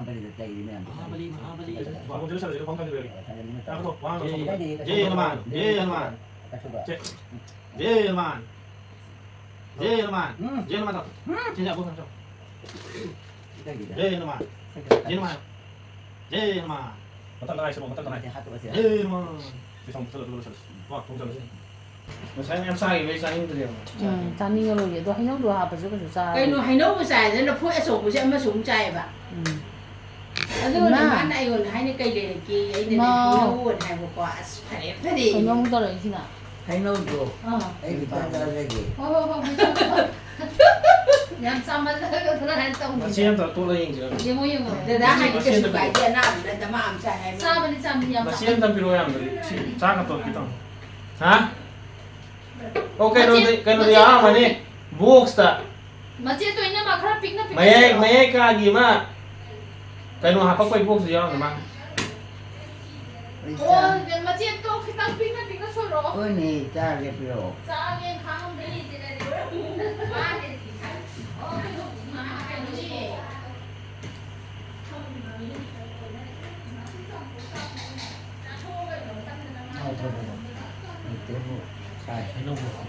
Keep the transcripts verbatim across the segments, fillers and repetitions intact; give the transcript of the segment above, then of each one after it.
ꯃꯍꯥꯕꯂꯤ, ꯃꯍꯥꯕꯂꯤ꯫ ꯋꯥꯡꯈꯣꯡ ꯆꯠꯂꯁꯤ, ꯈꯣꯡ ꯊꯥꯡꯖꯤꯜꯂꯒꯦ꯫ ꯉꯥꯏꯈꯣ, ꯋꯥ ꯉꯥꯡꯉꯣ꯫ ꯖꯩ, ꯖꯩ ꯍꯅꯨꯃꯥꯟ, ꯖꯩ ꯍꯅꯨꯃꯥꯟ꯫ ꯖꯩ, ꯖꯩ ꯍꯅꯨꯃꯥꯟ꯫ ꯖꯩ ꯍꯅꯨꯃꯥꯟ꯫ ꯎꯝ꯫ ꯖꯩ ꯍꯅꯨꯃꯥꯟ ꯇꯧ꯫ ꯎꯝ꯫ ꯁꯤꯗ ꯑꯃꯨꯛ ꯊꯝꯃꯣ꯫ ꯎꯝ꯫ ꯖꯩ ꯍꯅꯨꯃꯥꯟ꯫ ꯖꯩ ꯍꯅꯨꯃꯥꯟ꯫ ꯖꯩ ꯍꯅꯨꯃꯥꯟ꯫ ꯃꯊꯪꯗ ꯉꯥꯏꯁꯤꯔꯣ, ꯃꯊꯪꯗ ꯉꯥꯏ꯫ ꯖꯩ ꯍꯅꯨꯃꯥꯟ꯫ ꯁꯤ ꯁꯣꯝ ꯆꯠꯂ ꯑꯗꯨꯒ ꯂꯣꯏꯁꯜꯂꯁꯤ꯫ ꯋꯥ, ꯊꯣꯡ ꯆꯠꯂꯁꯤ꯫ ꯉꯁꯥꯏ ꯃꯌꯥꯝ ꯆꯥꯈꯤꯕꯩ ꯆꯥꯅꯤꯡꯗ꯭ꯔꯦꯕ꯫ ꯎꯝ, ꯆꯥꯅꯤꯡꯉꯔꯣꯏꯌꯦ꯫ ꯑꯗꯣ ꯍꯩꯅꯧꯗꯣ ꯍꯥꯞꯄꯁꯨ ꯀꯩꯁꯨ ꯆꯥꯔꯔꯣꯏ꯫ ꯀꯩꯅꯣ, ꯍꯩꯅꯧ ꯃꯆꯥꯁꯤꯅ ꯂꯐꯣꯏ ꯑꯆꯧꯕꯁꯦ ꯑꯃꯁꯨ ꯑꯃꯨꯛ ꯆꯥꯏꯌꯦꯕ꯫ ꯎꯝ꯫ ꯑꯗꯨꯒꯅꯦ ꯏꯃꯥ꯫ ꯃꯥꯅ ꯑꯩꯉꯣꯟꯗ ꯍꯥꯏꯅ ꯀꯩ ꯂꯩꯔꯛꯀꯦ? ꯑꯩꯅꯅꯦ ꯏꯃꯥ꯫ ꯍꯩꯅꯧꯅ ꯍꯥꯏꯕꯀꯣ꯫ ꯑꯁ, ꯐꯔꯦ, ꯐꯔꯦ꯫ ꯀꯩꯅꯣ ꯑꯃꯨꯛ ꯇꯧꯔꯛꯏꯁꯤꯅ? ꯍꯩꯅꯧꯗꯣ ꯑꯥ꯫ ꯑꯩ ꯈꯤꯇꯪ ꯆꯥꯖꯒꯦ꯫ ꯍꯣꯏ, ꯍꯣꯏ, ꯍꯣꯏ, ꯍꯣꯏ꯫ ꯌꯥꯝ ꯆꯥꯃꯜꯂꯒ ꯑꯗꯨꯃꯥꯏꯅ ꯇꯧꯅꯨ꯫ ꯃꯆꯦ ꯑꯝꯇ ꯇꯣꯠꯂ ꯌꯦꯡꯁꯤꯔ? ꯌꯦꯡꯉꯣ, ꯌꯦꯡꯉꯣ꯫ ꯗꯗꯥ ꯍꯥꯏꯗꯤ ꯃꯆꯦ ꯀꯩꯁꯨ ꯑꯝꯇ ꯀꯥꯏꯗꯦ, ꯑꯅꯥꯕꯅ ꯗꯃꯥ ꯑꯃ ꯆꯥꯏ ꯍꯥꯏꯕ꯫ ꯆꯥꯕꯅꯤ, ꯆꯥꯕꯅꯤ, ꯌꯥꯝ ꯃꯆꯦ ꯆꯥꯕꯅꯤ꯫ ꯑꯝꯇ ꯄꯤꯔꯛꯑꯣ, ꯌꯥꯝꯗ꯭ꯔꯗꯤ꯫ ꯁꯤ ꯆꯥꯛꯀ ꯇꯣꯠꯀꯦ ꯇꯧꯅꯤ꯫ ꯍꯥ? ꯑꯣ, ꯀꯩꯅꯣꯗꯤ, ꯃꯆꯦꯠ, ꯀꯩꯅꯣꯗꯤ ꯃꯆꯦꯠ ꯌꯥꯎꯔꯝꯃꯅꯤ꯫ ꯕꯣꯛꯁꯇ꯫ ꯃꯆꯦꯠꯇꯣ ꯏꯅꯝꯃ ꯈꯔ ꯄꯤꯛꯅ ꯄꯤꯛꯅ ꯃꯌꯥꯏ, ꯁꯣꯏꯔꯣ꯫ ꯃꯌꯥꯏ ꯀꯥꯒꯤ ꯑꯃ ꯀꯩꯅꯣ ꯍꯥꯄꯛꯄꯩ ꯕꯣꯛꯁꯇ ꯌꯥꯎꯔꯝꯅꯤ ꯃꯥ꯫ ꯑꯩ ꯑꯣ, ꯆꯥ-, ꯃꯆꯦꯠꯇꯣ ꯈꯤꯇꯪ ꯄꯤꯛꯅ ꯄꯤꯛꯅ ꯁꯣꯏꯔꯣ꯫ ꯍꯣꯏꯅꯦ, ꯆꯥꯒꯦ ꯄꯤꯔꯛꯑꯣ꯫ ꯆꯥꯒꯦ ꯈꯥꯡꯉꯝꯗ꯭ꯔꯦ꯫ ꯍꯩꯅꯧ ꯂꯧꯊꯣꯛ꯫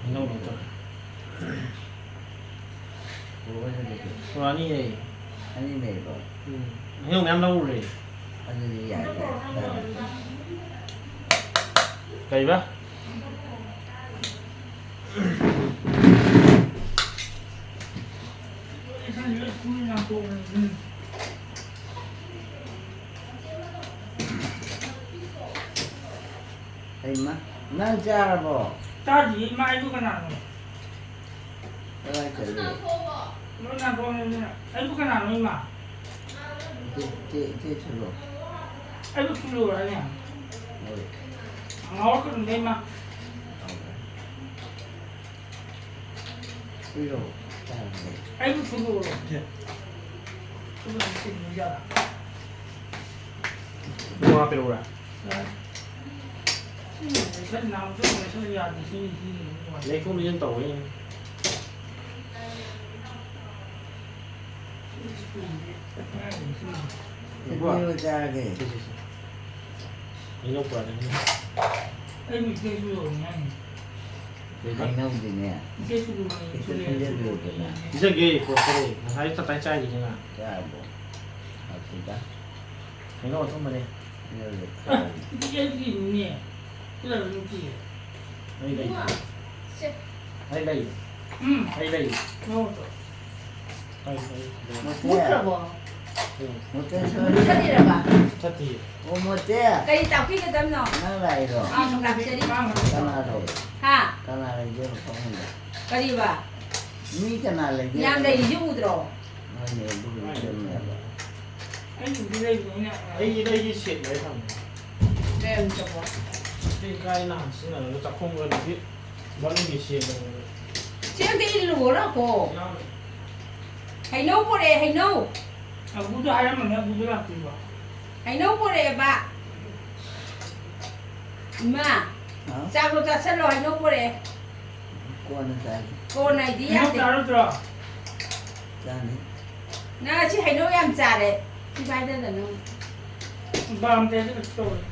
ꯍꯩꯅꯧ ꯂꯧꯊꯣꯛ꯫ ꯄꯨꯔꯛꯑꯣ, ꯑꯅꯤ ꯂꯩ꯫ ꯑꯅꯤ ꯂꯩꯕ꯭ꯔꯣ? ꯎꯝ꯫ ꯍꯩꯅꯧ ꯃꯌꯥꯝ ꯂꯧꯔꯨꯔꯦ꯫ ꯑꯗꯨꯗꯤ ꯌꯥꯏ, ꯌꯥꯏ, ꯌꯥꯏ꯫ ꯀꯩꯕ? ꯍꯩꯃꯥ, ꯅꯪ ꯆꯥꯔꯕꯣ? ꯆꯥꯗ꯭ꯔꯤꯌꯦ, ꯏꯃꯥ, ꯑꯩꯕꯨ ꯀꯅꯥꯅꯣ? ꯀꯗꯥꯏ ꯆꯠꯂꯤ? ꯂꯣꯏ ꯅꯥꯟꯊꯣꯛꯑꯃꯤꯅ꯫ ꯑꯩꯕꯨ ꯀꯅꯥꯅꯣ, ꯏꯃꯥ? ꯏꯆꯦ, ꯏꯆꯦ, ꯏꯆꯦ ꯊꯤꯜꯂꯣ꯫ ꯑꯩꯕꯨ ꯊꯤꯜꯂꯨꯔꯣ, ꯑꯩꯅ? ꯍꯣꯏ꯫ ꯉꯥꯎꯔꯛꯀꯅꯨꯗ, ꯏꯃꯥ꯫ ꯍꯣꯏ꯫ ꯄꯤꯔꯣ꯫ ꯑꯩꯕꯨ ꯊꯤꯜꯂꯨꯔꯣ? ꯊꯤꯜꯂꯨꯔꯣ, ꯊꯤꯜꯂꯨꯔꯣ, ꯌꯥꯔꯦ꯫ ꯏꯕꯨꯡꯉꯣ, ꯄꯤꯔꯛꯎꯔꯥ? ꯌꯥꯔꯦ꯫ ꯁꯤ ꯂꯩꯁꯜ-, ꯅꯍꯥꯟꯃꯨꯛꯁꯨ ꯂꯩꯁꯜ ꯌꯥꯗꯦ, ꯁꯤ, ꯁꯤ ꯅꯨꯡꯉꯥꯏꯇꯦ꯫ ꯂꯩꯊꯣꯛ ꯂꯩꯁꯤꯟ ꯇꯧꯕꯩꯅꯦ꯫ ꯀꯩꯅꯣ ꯆꯥꯔꯒꯦ? ꯁꯤ, ꯁꯤ, ꯁꯤ꯫ ꯍꯩꯅꯧ ꯄꯨꯔꯛꯑꯗꯤ ꯍꯩꯅꯧ꯫ ꯑꯩꯕꯨ ꯏꯆꯦꯁꯨ ꯌꯧꯔꯤꯉꯥꯏꯅꯤ꯫ ꯀꯩ ꯍꯩꯅꯧꯗꯤꯅꯦ? ꯏꯆꯦꯁꯨ ꯌꯧꯔꯤꯉꯥꯏꯅꯤ꯫ ꯏꯆꯦ ꯈꯣꯟꯖꯦꯜ ꯌꯧꯗꯅ꯫ ꯄꯤꯖꯒꯦ, ꯄꯨꯔꯛꯄꯗꯣ꯫ ꯉꯁꯥꯏ ꯇꯞꯇꯥꯏ ꯆꯥꯏꯔꯤꯗꯅ꯫ ꯆꯥꯔꯕꯣ? ꯍꯥꯎꯇꯦꯗ꯫ ꯍꯩꯅꯧ ꯑꯊꯨꯝꯕꯅꯦ꯫ ꯍꯩꯅꯧꯁꯦ ꯑ, ꯈꯥꯏ꯫ ꯏꯆꯦꯒꯤꯅꯤꯅꯦ꯫ ꯁꯤꯗ ꯑꯗꯨꯝ ꯄꯤꯌꯦ꯫ ꯑꯩ ꯂꯩ꯫ ꯁꯦ꯫ ꯑꯩ ꯂꯩ꯫ ꯎꯝ꯫ ꯑꯩ ꯂꯩ꯫ ꯉꯧꯔꯣ꯫ ꯑꯩ, ꯑꯩ ꯂꯩ꯫ ꯃꯨꯠꯈ꯭ꯔꯕꯣ? ꯎꯝ꯫ ꯃꯨꯠꯊꯠꯂꯤꯔꯕ? ꯃꯨꯠꯊꯠꯇꯤꯌꯦ꯫ ꯑꯣ, ꯃꯣꯇꯦ꯫ ꯀꯔꯤ ꯇꯥꯛꯄꯤꯒꯗꯕꯅꯣ? ꯅꯪ ꯂꯥꯛꯏꯔꯣ? ꯑꯥ, ꯂꯥꯛꯆꯔꯤ꯫ ꯀꯅꯥ ꯂꯩ? ꯍꯥ? ꯀꯅꯥ ꯂꯩꯒꯦꯕ ꯐꯃꯨꯡꯗ? ꯀꯔꯤꯕ? ꯃꯤ ꯀꯅꯥ ꯂꯩꯒꯦ? ꯌꯥꯝ ꯂꯩꯔꯤꯁꯦ ꯎꯗ꯭ꯔꯣ? ꯍꯣꯏꯅꯦ, ꯑꯗꯨꯕꯨꯗꯤ ꯆꯨꯝꯃꯦꯕ꯫ ꯑꯩꯒꯤꯗꯤ ꯂꯩꯕꯅꯤꯅ, ꯑꯩꯒꯤ, ꯑꯩꯒꯤ ꯁꯦꯠ ꯂꯣꯏ ꯊꯝꯃꯦ꯫ ꯀꯩ ꯑꯃꯨꯛ ꯇꯧꯕ? ꯁꯤ ꯏꯀꯥꯏ ꯅꯍꯥꯟ ꯁꯤꯖꯤꯟꯅꯔꯒ ꯆꯥꯛꯈꯨꯝꯒ ꯅꯨꯄꯤ ꯃꯅꯨꯡꯒꯤ ꯁꯦꯠ ꯂꯧꯕꯗꯣ꯫ ꯁꯤ ꯑꯝꯇ ꯏꯜꯂꯨꯑꯣ ꯂꯥꯛꯑꯣ꯫ ꯌꯥꯎꯔꯦ꯫ ꯍꯩꯅꯧ ꯄꯣꯔꯛꯑꯦ, ꯍꯩꯅꯧ꯫ ꯑꯕꯨꯗꯣ ꯍꯥꯏꯔꯝꯕꯅꯦ, ꯑꯕꯨꯗꯣ ꯂꯥꯛꯇ꯭ꯔꯤꯕꯣ? ꯍꯩꯅꯧ ꯄꯣꯔꯛꯑꯦꯕ꯫ ꯏꯃꯥ, ꯍꯥ? ꯆꯥꯛꯇꯣ ꯆꯥꯁꯜꯂꯣ, ꯍꯩꯅꯧ ꯄꯣꯔꯛꯑꯦ꯫ ꯀꯣꯟꯅ ꯆꯥꯒꯦ꯫ ꯀꯣꯟꯅ ꯍꯥꯏꯗꯤ ꯍꯩꯅꯧ ꯌꯥꯗꯦ꯫ ꯆꯥꯔꯣꯏꯗ꯭ꯔꯣ? ꯆꯥꯅꯤ꯫ ꯅꯪ ꯉꯁꯤ ꯍꯩꯅꯧ ꯌꯥꯝ ꯆꯥꯔꯦ꯫ ꯁꯤ ꯄꯥꯏꯗꯗꯅ꯫ ꯕꯥꯝꯗꯦ, ꯑꯗꯨ ꯀꯩꯁꯨ ꯇꯧꯔꯣꯏ꯫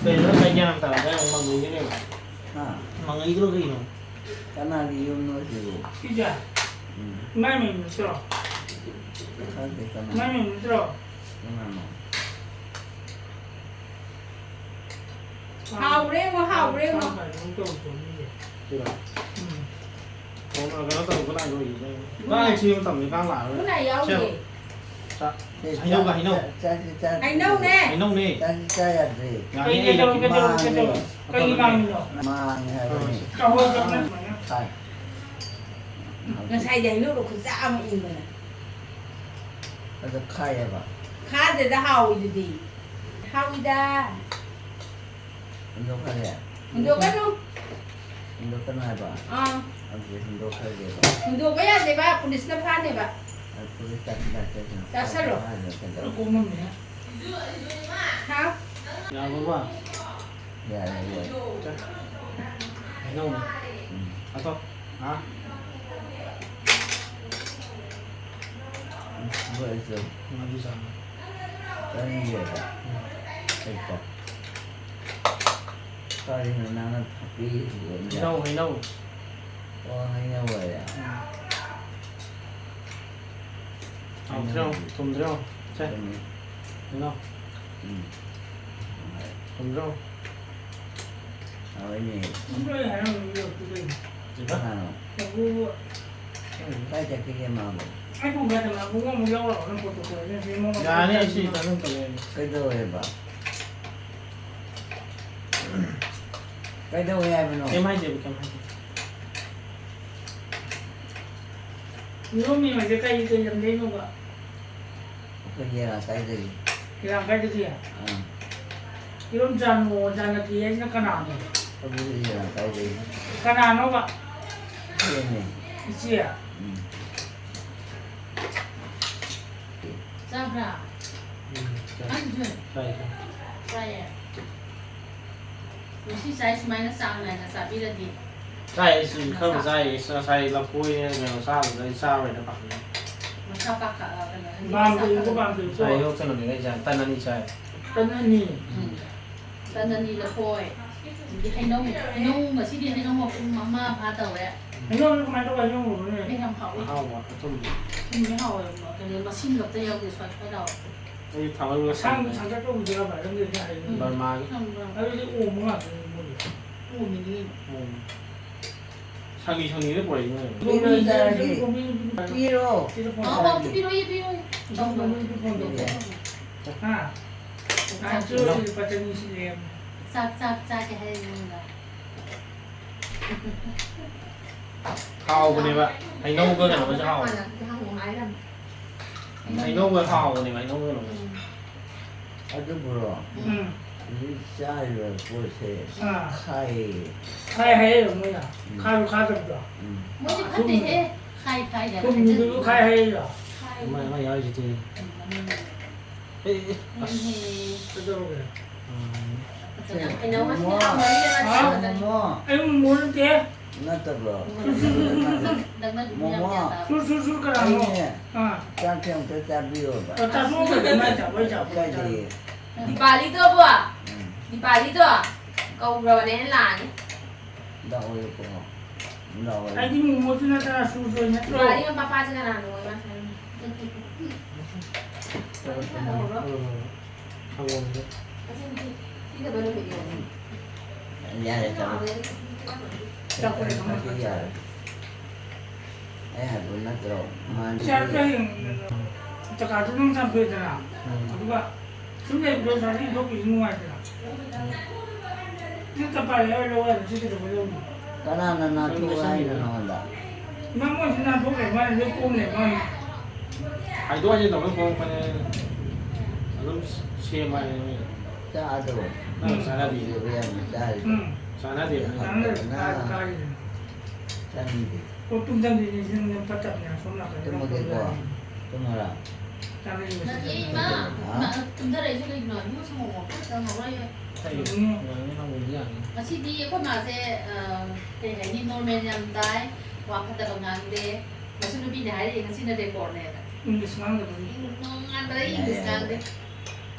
ꯀꯩꯅꯣ ꯉꯁꯥꯏ ꯒ꯭ꯌꯥꯟ ꯇꯥꯗꯦ, ꯃꯪꯉꯩꯁꯦ ꯀꯩꯅꯣ? ꯍꯥ? ꯃꯪꯉꯩꯗꯨꯅ ꯀꯩꯅꯣ? ꯀꯅꯥꯒꯤ ꯌꯨꯝꯅꯣ ꯁꯤꯕꯨ? ꯁꯤꯁꯦ? ꯎꯝ꯫ ꯏꯃꯥꯏ ꯃꯌꯨꯝ ꯅꯠꯇ꯭ꯔꯣ? ꯈꯪꯗꯦ ꯀꯅꯥ꯫ ꯏꯃꯥꯏ ꯃꯌꯨꯝ ꯅꯠꯇ꯭ꯔꯣ? ꯀꯅꯥꯅꯣ? ꯍꯥꯎꯔꯦ ꯌꯦꯡꯉꯣ, ꯍꯥꯎꯔꯦ ꯌꯦꯡꯉꯣ꯫ ꯀꯥꯡ ꯀꯥꯡ ꯇꯧꯕ ꯆꯣꯡꯕꯤꯁꯦ꯫ ꯁꯤꯔꯣ? ꯎꯝ꯫ ꯀꯩꯅꯣ ꯇꯧꯕ ꯂꯥꯛꯑꯒ ꯑꯣꯏꯌꯦ꯫ ꯀꯥꯡ ꯆꯤꯛꯄ ꯃꯇꯝꯗ ꯀꯥꯡ ꯂꯥꯛꯑꯔꯣꯏ꯫ ꯒꯨꯗ ꯅꯥꯏꯠ ꯌꯥꯎꯗꯦ꯫ ꯁꯦ꯫ ꯆꯥ-, ꯁꯦ, ꯍꯩꯅꯧꯒ ꯆꯥ-, ꯍꯩꯅꯧ꯫ ꯆꯥ-, ꯆꯥ-, ꯆꯥ-, ꯍꯩꯅꯧꯅꯦ꯫ ꯍꯩꯅꯧꯅꯦ꯫ ꯆꯥꯁꯤ ꯆꯥ ꯌꯥꯗ꯭ꯔꯦ꯫ ꯌꯥꯅꯤ, ꯀꯩ ꯑꯩ ꯀꯩꯗꯧꯔꯒꯦ, ꯂꯩꯔꯛꯀꯦ꯫ ꯀꯩꯗꯧꯔꯒꯦ, ꯃꯥꯡꯉꯦ꯫ ꯀꯩꯗꯧꯔꯒꯦ? ꯀꯩ ꯃꯥꯡꯉꯤꯅꯣ? ꯃꯥꯡꯉꯦ ꯍꯥꯏꯕꯅꯤ꯫ ꯀꯥꯡꯍꯧ ꯆꯥꯅ ꯁꯨꯃꯥꯏꯅ꯫ ꯈꯥꯏ꯫ ꯉꯁꯥꯏꯗꯤ ꯍꯩꯅꯧꯗꯣ ꯈꯨꯆꯥ ꯑꯃ ꯏꯟꯕꯅꯦ꯫ ꯑꯗꯣ ꯈꯥꯏꯌꯦꯕ꯫ ꯈꯥꯗꯦꯗ, ꯍꯥꯎꯋꯤꯗꯨꯗꯤ꯫ ꯍꯥꯎꯋꯤꯗ꯫ ꯍꯨꯟꯗꯣꯛꯈ꯭ꯔꯒꯦ? ꯍꯨꯟꯗꯣꯛꯀꯅꯨ꯫ ꯍꯨꯟꯗꯣꯛꯀꯅꯨ ꯍꯥꯏꯕ? ꯑꯥ꯫ ꯑꯗꯨꯗꯤ ꯍꯨꯟꯗꯣꯛꯈ꯭ꯔꯒꯦꯕ꯫ ꯍꯨꯟꯗꯣꯛꯄ ꯌꯥꯗꯦꯕ, ꯄꯨꯂꯤꯁꯅ ꯐꯥꯅꯦꯕ꯫ ꯑ, ꯄꯨꯂꯤꯁ ꯇꯥꯟ-, ꯇꯥꯟ-, ꯇꯥꯟ-, ꯆꯥꯁꯜꯂꯣ꯫ ꯐꯥꯅꯦꯕ ꯀꯩꯗꯧꯔꯒꯦ? ꯀꯣꯝꯃꯝꯅꯦ꯫ ꯍꯥ? ꯌꯥꯔꯕꯣ? ꯌꯥꯔꯦ, ꯌꯥꯔꯦ꯫ ꯆꯥ-, ꯍꯩꯅꯧꯅꯦ꯫ ꯎꯝ꯫ ꯑꯗꯣ, ꯍꯥ? ꯎꯝ, ꯍꯣꯏ, ꯑꯩꯁꯨ ꯉꯥꯔꯤ ꯆꯥꯅ꯫ ꯆꯥꯅꯤꯡꯗꯦꯕ꯫ ꯎꯝ꯫ ꯍꯩꯇ꯫ ꯀꯔꯤꯅꯣ ꯅꯪꯅ ꯊꯛꯄꯤꯔꯤꯁꯤꯕꯣ? ꯍꯩꯅꯧ, ꯍꯩꯅꯧ꯫ ꯑꯣ, ꯍꯩꯅꯧ ꯑꯣꯏꯔꯦ꯫ ꯎꯝ꯫ ꯍꯥꯎꯇ꯭ꯔꯣ? ꯍꯩꯅꯧ꯫ ꯊꯨꯝꯗ꯭ꯔꯣ? ꯁꯦ꯫ ꯊꯨꯝꯃꯤ꯫ ꯍꯩꯅꯧ꯫ ꯎꯝ꯫ ꯊꯨꯝꯗ꯭ꯔꯣ? ꯍꯥꯎꯋꯤꯅꯦ꯫ ꯊꯨꯝꯗ꯭ꯔꯣ? ꯑꯩ ꯍꯥꯏꯔꯝꯃꯤꯗꯣ ꯀꯩꯅꯣ? ꯀꯩꯕ? ꯀꯅꯥꯅꯣ? ꯀꯥꯏ ꯆꯠꯈꯤꯒꯦ ꯃꯥꯕꯨ? ꯑꯩ ꯄꯨꯡ ꯀꯌꯥꯗ ꯂꯥꯛꯄ? ꯑꯃꯨꯛ ꯌꯥꯎꯔꯛꯑꯣ, ꯅꯪ ꯄꯣꯠꯇꯣ ꯄꯨꯔꯛꯑꯣ꯫ ꯌꯥꯅꯤ, ꯑꯩ ꯁꯤ ꯆꯠꯂꯝ ꯇꯧꯔꯦ꯫ ꯀꯩꯗꯧꯋꯦꯕ? ꯀꯩꯗꯧꯋꯦ ꯍꯥꯏꯕꯅꯣ? ꯀꯩꯝ ꯍꯥꯏꯗꯦꯕ, ꯀꯩꯝ ꯍꯥꯏꯗꯦ꯫ ꯌꯦꯔꯨꯝ ꯃꯤꯃꯩꯁꯦ ꯀꯩ, ꯀꯩ ꯂꯝꯗꯩꯅꯣꯕ? ꯑꯩꯈꯣꯏ ꯌꯦꯔꯥꯡ ꯀꯥꯏꯗꯒꯤ꯫ ꯌꯦꯔꯥꯡ ꯀꯥꯏꯗꯒꯤ? ꯑꯥ꯫ ꯌꯦꯔꯨꯝ ꯖꯥꯅꯣ, ꯖꯥꯅꯀꯤ ꯍꯥꯏꯁꯤꯅ ꯀꯅꯥꯅꯣ? ꯑꯗꯨꯗꯤ ꯌꯦꯔꯥꯡ ꯀꯥꯏꯗꯒꯤ꯫ ꯀꯅꯥꯅꯣꯕ? ꯏꯆꯦꯅꯦ꯫ ꯏꯆꯦ? ꯎꯝ꯫ ꯆꯥꯕ꯭ꯔꯥ? ꯎꯝ, ꯆꯥꯏ꯫ ꯅꯪꯁꯨ? ꯆꯥꯏ, ꯆꯥꯏ꯫ ꯆꯥꯏꯌꯦ꯫ ꯉꯁꯤ ꯆꯥꯏ ꯁꯨꯃꯥꯏꯅ ꯆꯥꯡ ꯅꯥꯏꯅ ꯆꯥꯕꯤꯔꯗꯤ꯫ ꯆꯥꯏ, ꯑꯩꯁꯨ ꯈꯔ ꯃꯁꯥ ꯆꯥꯏ꯫ ꯑꯩꯁꯨ ꯉꯁꯥꯏ ꯂꯐꯣꯏ ꯀꯩꯅꯣ ꯆꯥꯕꯗꯨꯗ ꯑꯩ ꯆꯥꯔꯣꯏꯅ ꯄꯥꯈꯠꯂꯦ꯫ ꯃꯁꯥ ꯄꯥꯈꯠ-, ꯑ, ꯀꯩꯅꯣ, ꯍꯥꯏꯗꯤ ꯃꯁꯥ ꯄꯥꯝꯗꯦꯕꯀꯣ, ꯄꯥꯈꯠ-, ꯄꯥꯝꯗꯦꯕꯀꯣ꯫ ꯉꯁꯥꯏ ꯑꯌꯨꯛ ꯀꯩꯅꯣꯅꯤꯗ ꯑꯩ ꯆꯥꯏ, ꯇꯟ ꯑꯅꯤ ꯆꯥꯏ꯫ ꯎꯝ꯫ ꯇꯟ ꯑꯅꯤ, ꯂꯐꯣꯏ꯫ ꯑꯗꯒꯤ ꯍꯩꯅꯧ, ꯍꯩꯅꯧ ꯉꯁꯤꯗꯤ ꯍꯩꯅꯧ ꯃꯄꯨꯝ ꯑꯃ ꯐꯥ ꯇꯧꯔꯦ꯫ ꯍꯩꯅꯧꯗꯣ ꯀꯃꯥꯏꯅ ꯇꯧꯕ ꯍꯩꯅꯧꯅꯣꯅꯦ? ꯑꯩ ꯌꯥꯝ ꯍꯥꯎꯏ꯫ ꯑꯍꯥꯎꯕ, ꯑꯊꯨꯝꯕ꯫ ꯊꯨꯝꯗꯤ ꯍꯥꯎꯋꯦ, ꯀꯩꯅꯣ, ꯃꯁꯤꯡꯒ ꯑꯝꯇ ꯌꯥꯎꯗꯦ, ꯁ꯭ꯋꯥꯏ ꯁ꯭ꯋꯥꯏ ꯂꯥꯎꯋꯦ꯫ ꯑꯩ ꯊꯥꯡꯒꯠꯂꯒ ꯑꯁꯥꯡꯕꯤ ꯊꯝꯃꯦ꯫ ꯁꯥꯡꯇꯛ ꯇꯧꯕꯤꯗꯨꯔꯕ ꯅꯪꯒꯤ ꯍꯥꯏꯔꯤꯗꯨ? ꯎꯝ꯫ ꯕꯔꯃꯥꯒꯤ꯫ ꯈꯪꯕ꯭ꯔꯥ? ꯑꯗꯨꯗꯤ ꯑꯣꯝꯕ ꯉꯥꯛꯇꯅꯤ ꯃꯣꯏꯗꯤ꯫ ꯑꯣꯝꯃꯤꯅꯤ ꯀꯩꯅꯣ꯫ ꯑꯣꯝꯃꯤ꯫ ꯁꯪꯂꯤ ꯁꯪꯂꯤꯗ ꯄꯨꯔꯛꯏ ꯃꯣꯏꯅ꯫ ꯄꯤꯔꯣ ꯆꯥꯔꯒꯦ꯫ ꯄꯤꯔꯣ꯫ ꯑꯥꯎ, ꯑꯥꯎ, ꯄꯤꯔꯣꯏꯌꯦ, ꯄꯤꯔꯣꯏꯌꯦ꯫ ꯏꯆꯧ ꯃꯃꯤꯡꯗꯤ ꯐꯣꯟ ꯇꯧꯕ꯫ ꯍꯥ? ꯆꯥꯛ ꯂꯨꯄꯥ ꯆꯅꯤ ꯁꯤꯜꯂꯦ꯫ ꯆꯥꯛ, ꯆꯥꯛ ꯆꯥꯒꯦ ꯍꯥꯏꯔꯤꯅꯦ꯫ ꯍꯥꯎꯕꯅꯦꯕ꯫ ꯍꯩꯅꯧꯒ ꯀꯩꯅꯣꯒꯁꯨ ꯍꯥꯎꯕꯅꯦ꯫ ꯍꯥꯟꯅ ꯍꯪꯉꯨ ꯍꯥꯏꯔꯝꯃꯦ꯫ ꯍꯩꯅꯧꯒ ꯍꯥꯎꯕꯅꯦꯕ, ꯍꯩꯅꯧꯒ ꯀꯩꯅꯣꯒꯁꯨ꯫ ꯎꯝ꯫ ꯑꯗꯨꯕꯨꯔꯣ, ꯎꯝ꯫ ꯍꯧꯖꯤꯛ ꯆꯥꯔꯤꯕ ꯄꯣꯠꯁꯦ ꯑꯥ꯫ ꯈꯥꯏꯌꯦ꯫ ꯈꯥꯏ ꯍꯥꯏꯌꯦ ꯃꯣꯏꯅ꯫ ꯎꯝ꯫ ꯈꯥꯏꯌꯨ ꯈꯥꯗꯕꯗꯣ꯫ ꯎꯝ꯫ ꯃꯣꯏꯗꯤ ꯐꯠꯇꯦꯍꯦ꯫ ꯈꯥꯏ ꯈꯥꯏ ꯍꯥꯏꯅ ꯊꯨꯝꯗꯨꯁꯨ ꯍꯥꯏꯖꯜꯂꯤ꯫ ꯈꯥꯏ ꯍꯥꯏꯌꯦ꯫ ꯈꯥꯏ꯫ ꯑꯃ, ꯑꯃ ꯌꯥꯎꯔꯤꯁꯤꯗꯤ꯫ ꯎꯝ, ꯃꯅꯨꯡꯗ꯫ ꯑꯦ, ꯑꯦ, ꯑꯁ꯫ ꯎꯝ꯫ ꯀꯩꯗꯧꯔꯒꯦ? ꯎꯝ꯫ ꯐꯖꯅ ꯍꯩꯅꯧ ꯉꯁꯤꯗꯤ ꯍꯥꯎꯃꯟꯗꯅ ꯍꯥ? ꯆꯥꯗ꯭ꯔꯦ꯫ ꯃꯣꯃꯣ꯫ ꯑꯩ ꯃꯣꯃꯣ ꯅꯠꯇꯦ꯫ ꯅꯠꯇꯕ꯭ꯔꯣ? ꯅꯛꯅꯕꯤ ꯃꯌꯥꯝ ꯃꯣꯃꯣ꯫ ꯒ꯭ꯌꯥꯟ ꯇꯥꯕ꯫ ꯁꯨꯔ, ꯁꯨꯔ, ꯁꯨꯔ ꯀꯅꯥꯅꯣ? ꯑꯩꯅꯦ꯫ ꯑꯥ꯫ ꯆꯥꯛꯁꯦ ꯑꯝꯇ ꯆꯥꯕꯤꯌꯣꯕ꯫ ꯑ, ꯆꯥꯊꯣꯛꯑꯒ ꯑꯗꯨꯃꯥꯏꯅ ꯆꯥꯕ, ꯑꯩ ꯆꯥꯕ, ꯑꯩ ꯆꯥꯕ꯫ ꯀꯥꯏꯗꯒꯤ? ꯗꯤꯄꯥꯂꯤꯗꯣꯕꯣ? ꯎꯝ꯫ ꯗꯤꯄꯥꯂꯤꯗꯣ ꯀꯧꯈ꯭ꯔꯕꯅꯦ, ꯑꯩꯅ ꯂꯥꯛꯑꯅꯤ꯫ ꯂꯥꯛꯑꯣꯌꯣ ꯀꯩꯅꯣ꯫ ꯂꯥꯛꯑꯣꯌꯣ꯫ ꯑꯩꯗꯤ ꯃꯣꯃꯣꯁꯨ ꯅꯠꯇꯅ ꯁꯨꯔ ꯁꯨꯔ ꯅꯠꯇ꯭ꯔꯣ? ꯗꯤꯄꯥꯂꯤꯒꯤ ꯃꯄꯥꯁꯦ ꯀꯅꯥꯅꯣ? ꯏꯃꯥ ꯁꯥꯏꯅ꯫ ꯌꯥꯔꯦ, ꯆꯠꯂꯣ꯫ ꯆꯥꯛ ꯄꯨꯔꯦ, ꯃꯁꯤ ꯌꯥꯔꯦ꯫ ꯑꯩ ꯍꯥꯏꯕ ꯅꯠꯇ꯭ꯔꯣ? ꯃꯥꯗꯤ ꯆꯥꯛ ꯆꯥ ꯌꯦꯡꯉꯨꯗꯅ꯫ ꯆꯀꯥꯗꯨ ꯑꯗꯨꯝ ꯆꯥꯝꯊꯣꯛꯑꯦꯗꯅ꯫ ꯎꯝ꯫ ꯑꯗꯨꯒ ꯁꯨꯝ ꯂꯩꯕꯗꯣ ꯆꯥꯁꯤꯟ ꯊꯣꯛꯈꯤꯕꯁꯨ ꯅꯨꯡꯉꯥꯏꯗꯅ꯫ ꯅꯪ ꯆꯠꯄ ꯍꯥꯏꯔ ꯂꯧ ꯍꯥꯏꯕ ꯁꯤ ꯀꯩꯗꯧꯕꯩ ꯂꯧꯔꯤꯅꯣ? ꯀꯅꯥꯅ ꯅꯥꯟꯊꯣꯛꯑꯣ ꯍꯥꯏꯅꯣ ꯅꯉꯣꯟꯗ? ꯅꯪ ꯃꯣꯏꯁꯤ ꯅꯥꯟꯊꯣꯛ ꯂꯩ ꯃꯥꯅꯤ, ꯂꯣꯏ ꯀꯣꯝ ꯂꯩ ꯃꯥꯅꯤ꯫ ꯍꯥꯏꯗꯣꯛ ꯍꯥꯏꯖꯤꯟ ꯇꯧꯅ ꯊꯣꯛꯂꯛꯄꯅꯦ꯫ ꯑꯗꯨꯝ ꯁꯦꯝꯕ ꯍꯥꯏꯗꯨꯅꯤ꯫ ꯆꯥꯗ꯭ꯔꯣ? ꯅꯪ ꯆꯥꯅꯗꯦ꯫ ꯌꯥꯝꯅ ꯆꯥꯔꯤꯗꯣ꯫ ꯎꯝ꯫ ꯆꯥꯅꯗꯦ꯫ ꯍꯥꯎꯇꯕꯅ꯫ ꯆꯥꯅꯗꯦ꯫ ꯀꯥꯏ-, ꯀꯥꯏꯗꯅꯣ? ꯆꯥꯅꯤꯡꯗꯦ꯫ ꯑꯣ, ꯇꯨꯝꯖꯟꯗꯣꯏꯅꯦ, ꯁꯤ ꯅꯪ ꯐꯠꯇꯕꯅꯦ, ꯑꯁꯣꯝ ꯅꯥꯀꯟꯗ ꯇꯨꯝꯃꯒꯦꯀꯣ? ꯇꯧꯔꯒ꯫ ꯇꯨꯝꯃꯔꯥ? ꯆꯥꯅꯤꯡꯕꯁꯤ ꯅꯠꯇꯦ, ꯏꯃꯥ, ꯍꯥ? ꯏꯃꯥ, ꯇꯨꯝꯊꯔꯛꯏꯁꯦ ꯀꯩꯒꯤꯅꯣ? ꯏꯕꯨꯡꯉꯣ ꯁꯪꯒꯣꯝ ꯑꯝꯇ ꯆꯪꯉꯔꯣꯏ꯫ ꯀꯩꯒꯤꯅꯣ? ꯌꯥꯅꯤ, ꯌꯥꯅꯤ, ꯍꯪꯕꯗꯤ ꯌꯥꯅꯤ꯫ ꯉꯁꯤꯗꯤ ꯑꯩꯈꯣꯏ ꯃꯥꯁꯦ, ꯑ, ꯀꯩ ꯍꯥꯏꯅꯤ, ꯅꯣꯔꯃꯦꯜ ꯌꯥꯝ ꯇꯥꯏ, ꯋꯥ ꯐꯠꯇꯕ ꯉꯥꯡꯗꯦ꯫ ꯃꯁꯤ ꯅꯨꯄꯤꯅ ꯍꯥꯏꯔꯛꯑꯦ, ꯉꯁꯤꯅ ꯔꯦꯀꯣꯔꯗꯅꯦꯅ꯫ ꯏꯪꯂꯤꯁ ꯉꯥꯡꯗꯕꯒꯤ꯫ ꯏꯪ-, ꯅꯣꯡꯉꯥꯟꯕꯗ ꯏꯪꯂꯤꯁ ꯌꯥꯏ, ꯌꯥꯏ, ꯉꯥꯡꯗꯦ꯫ ꯌꯥꯏ꯫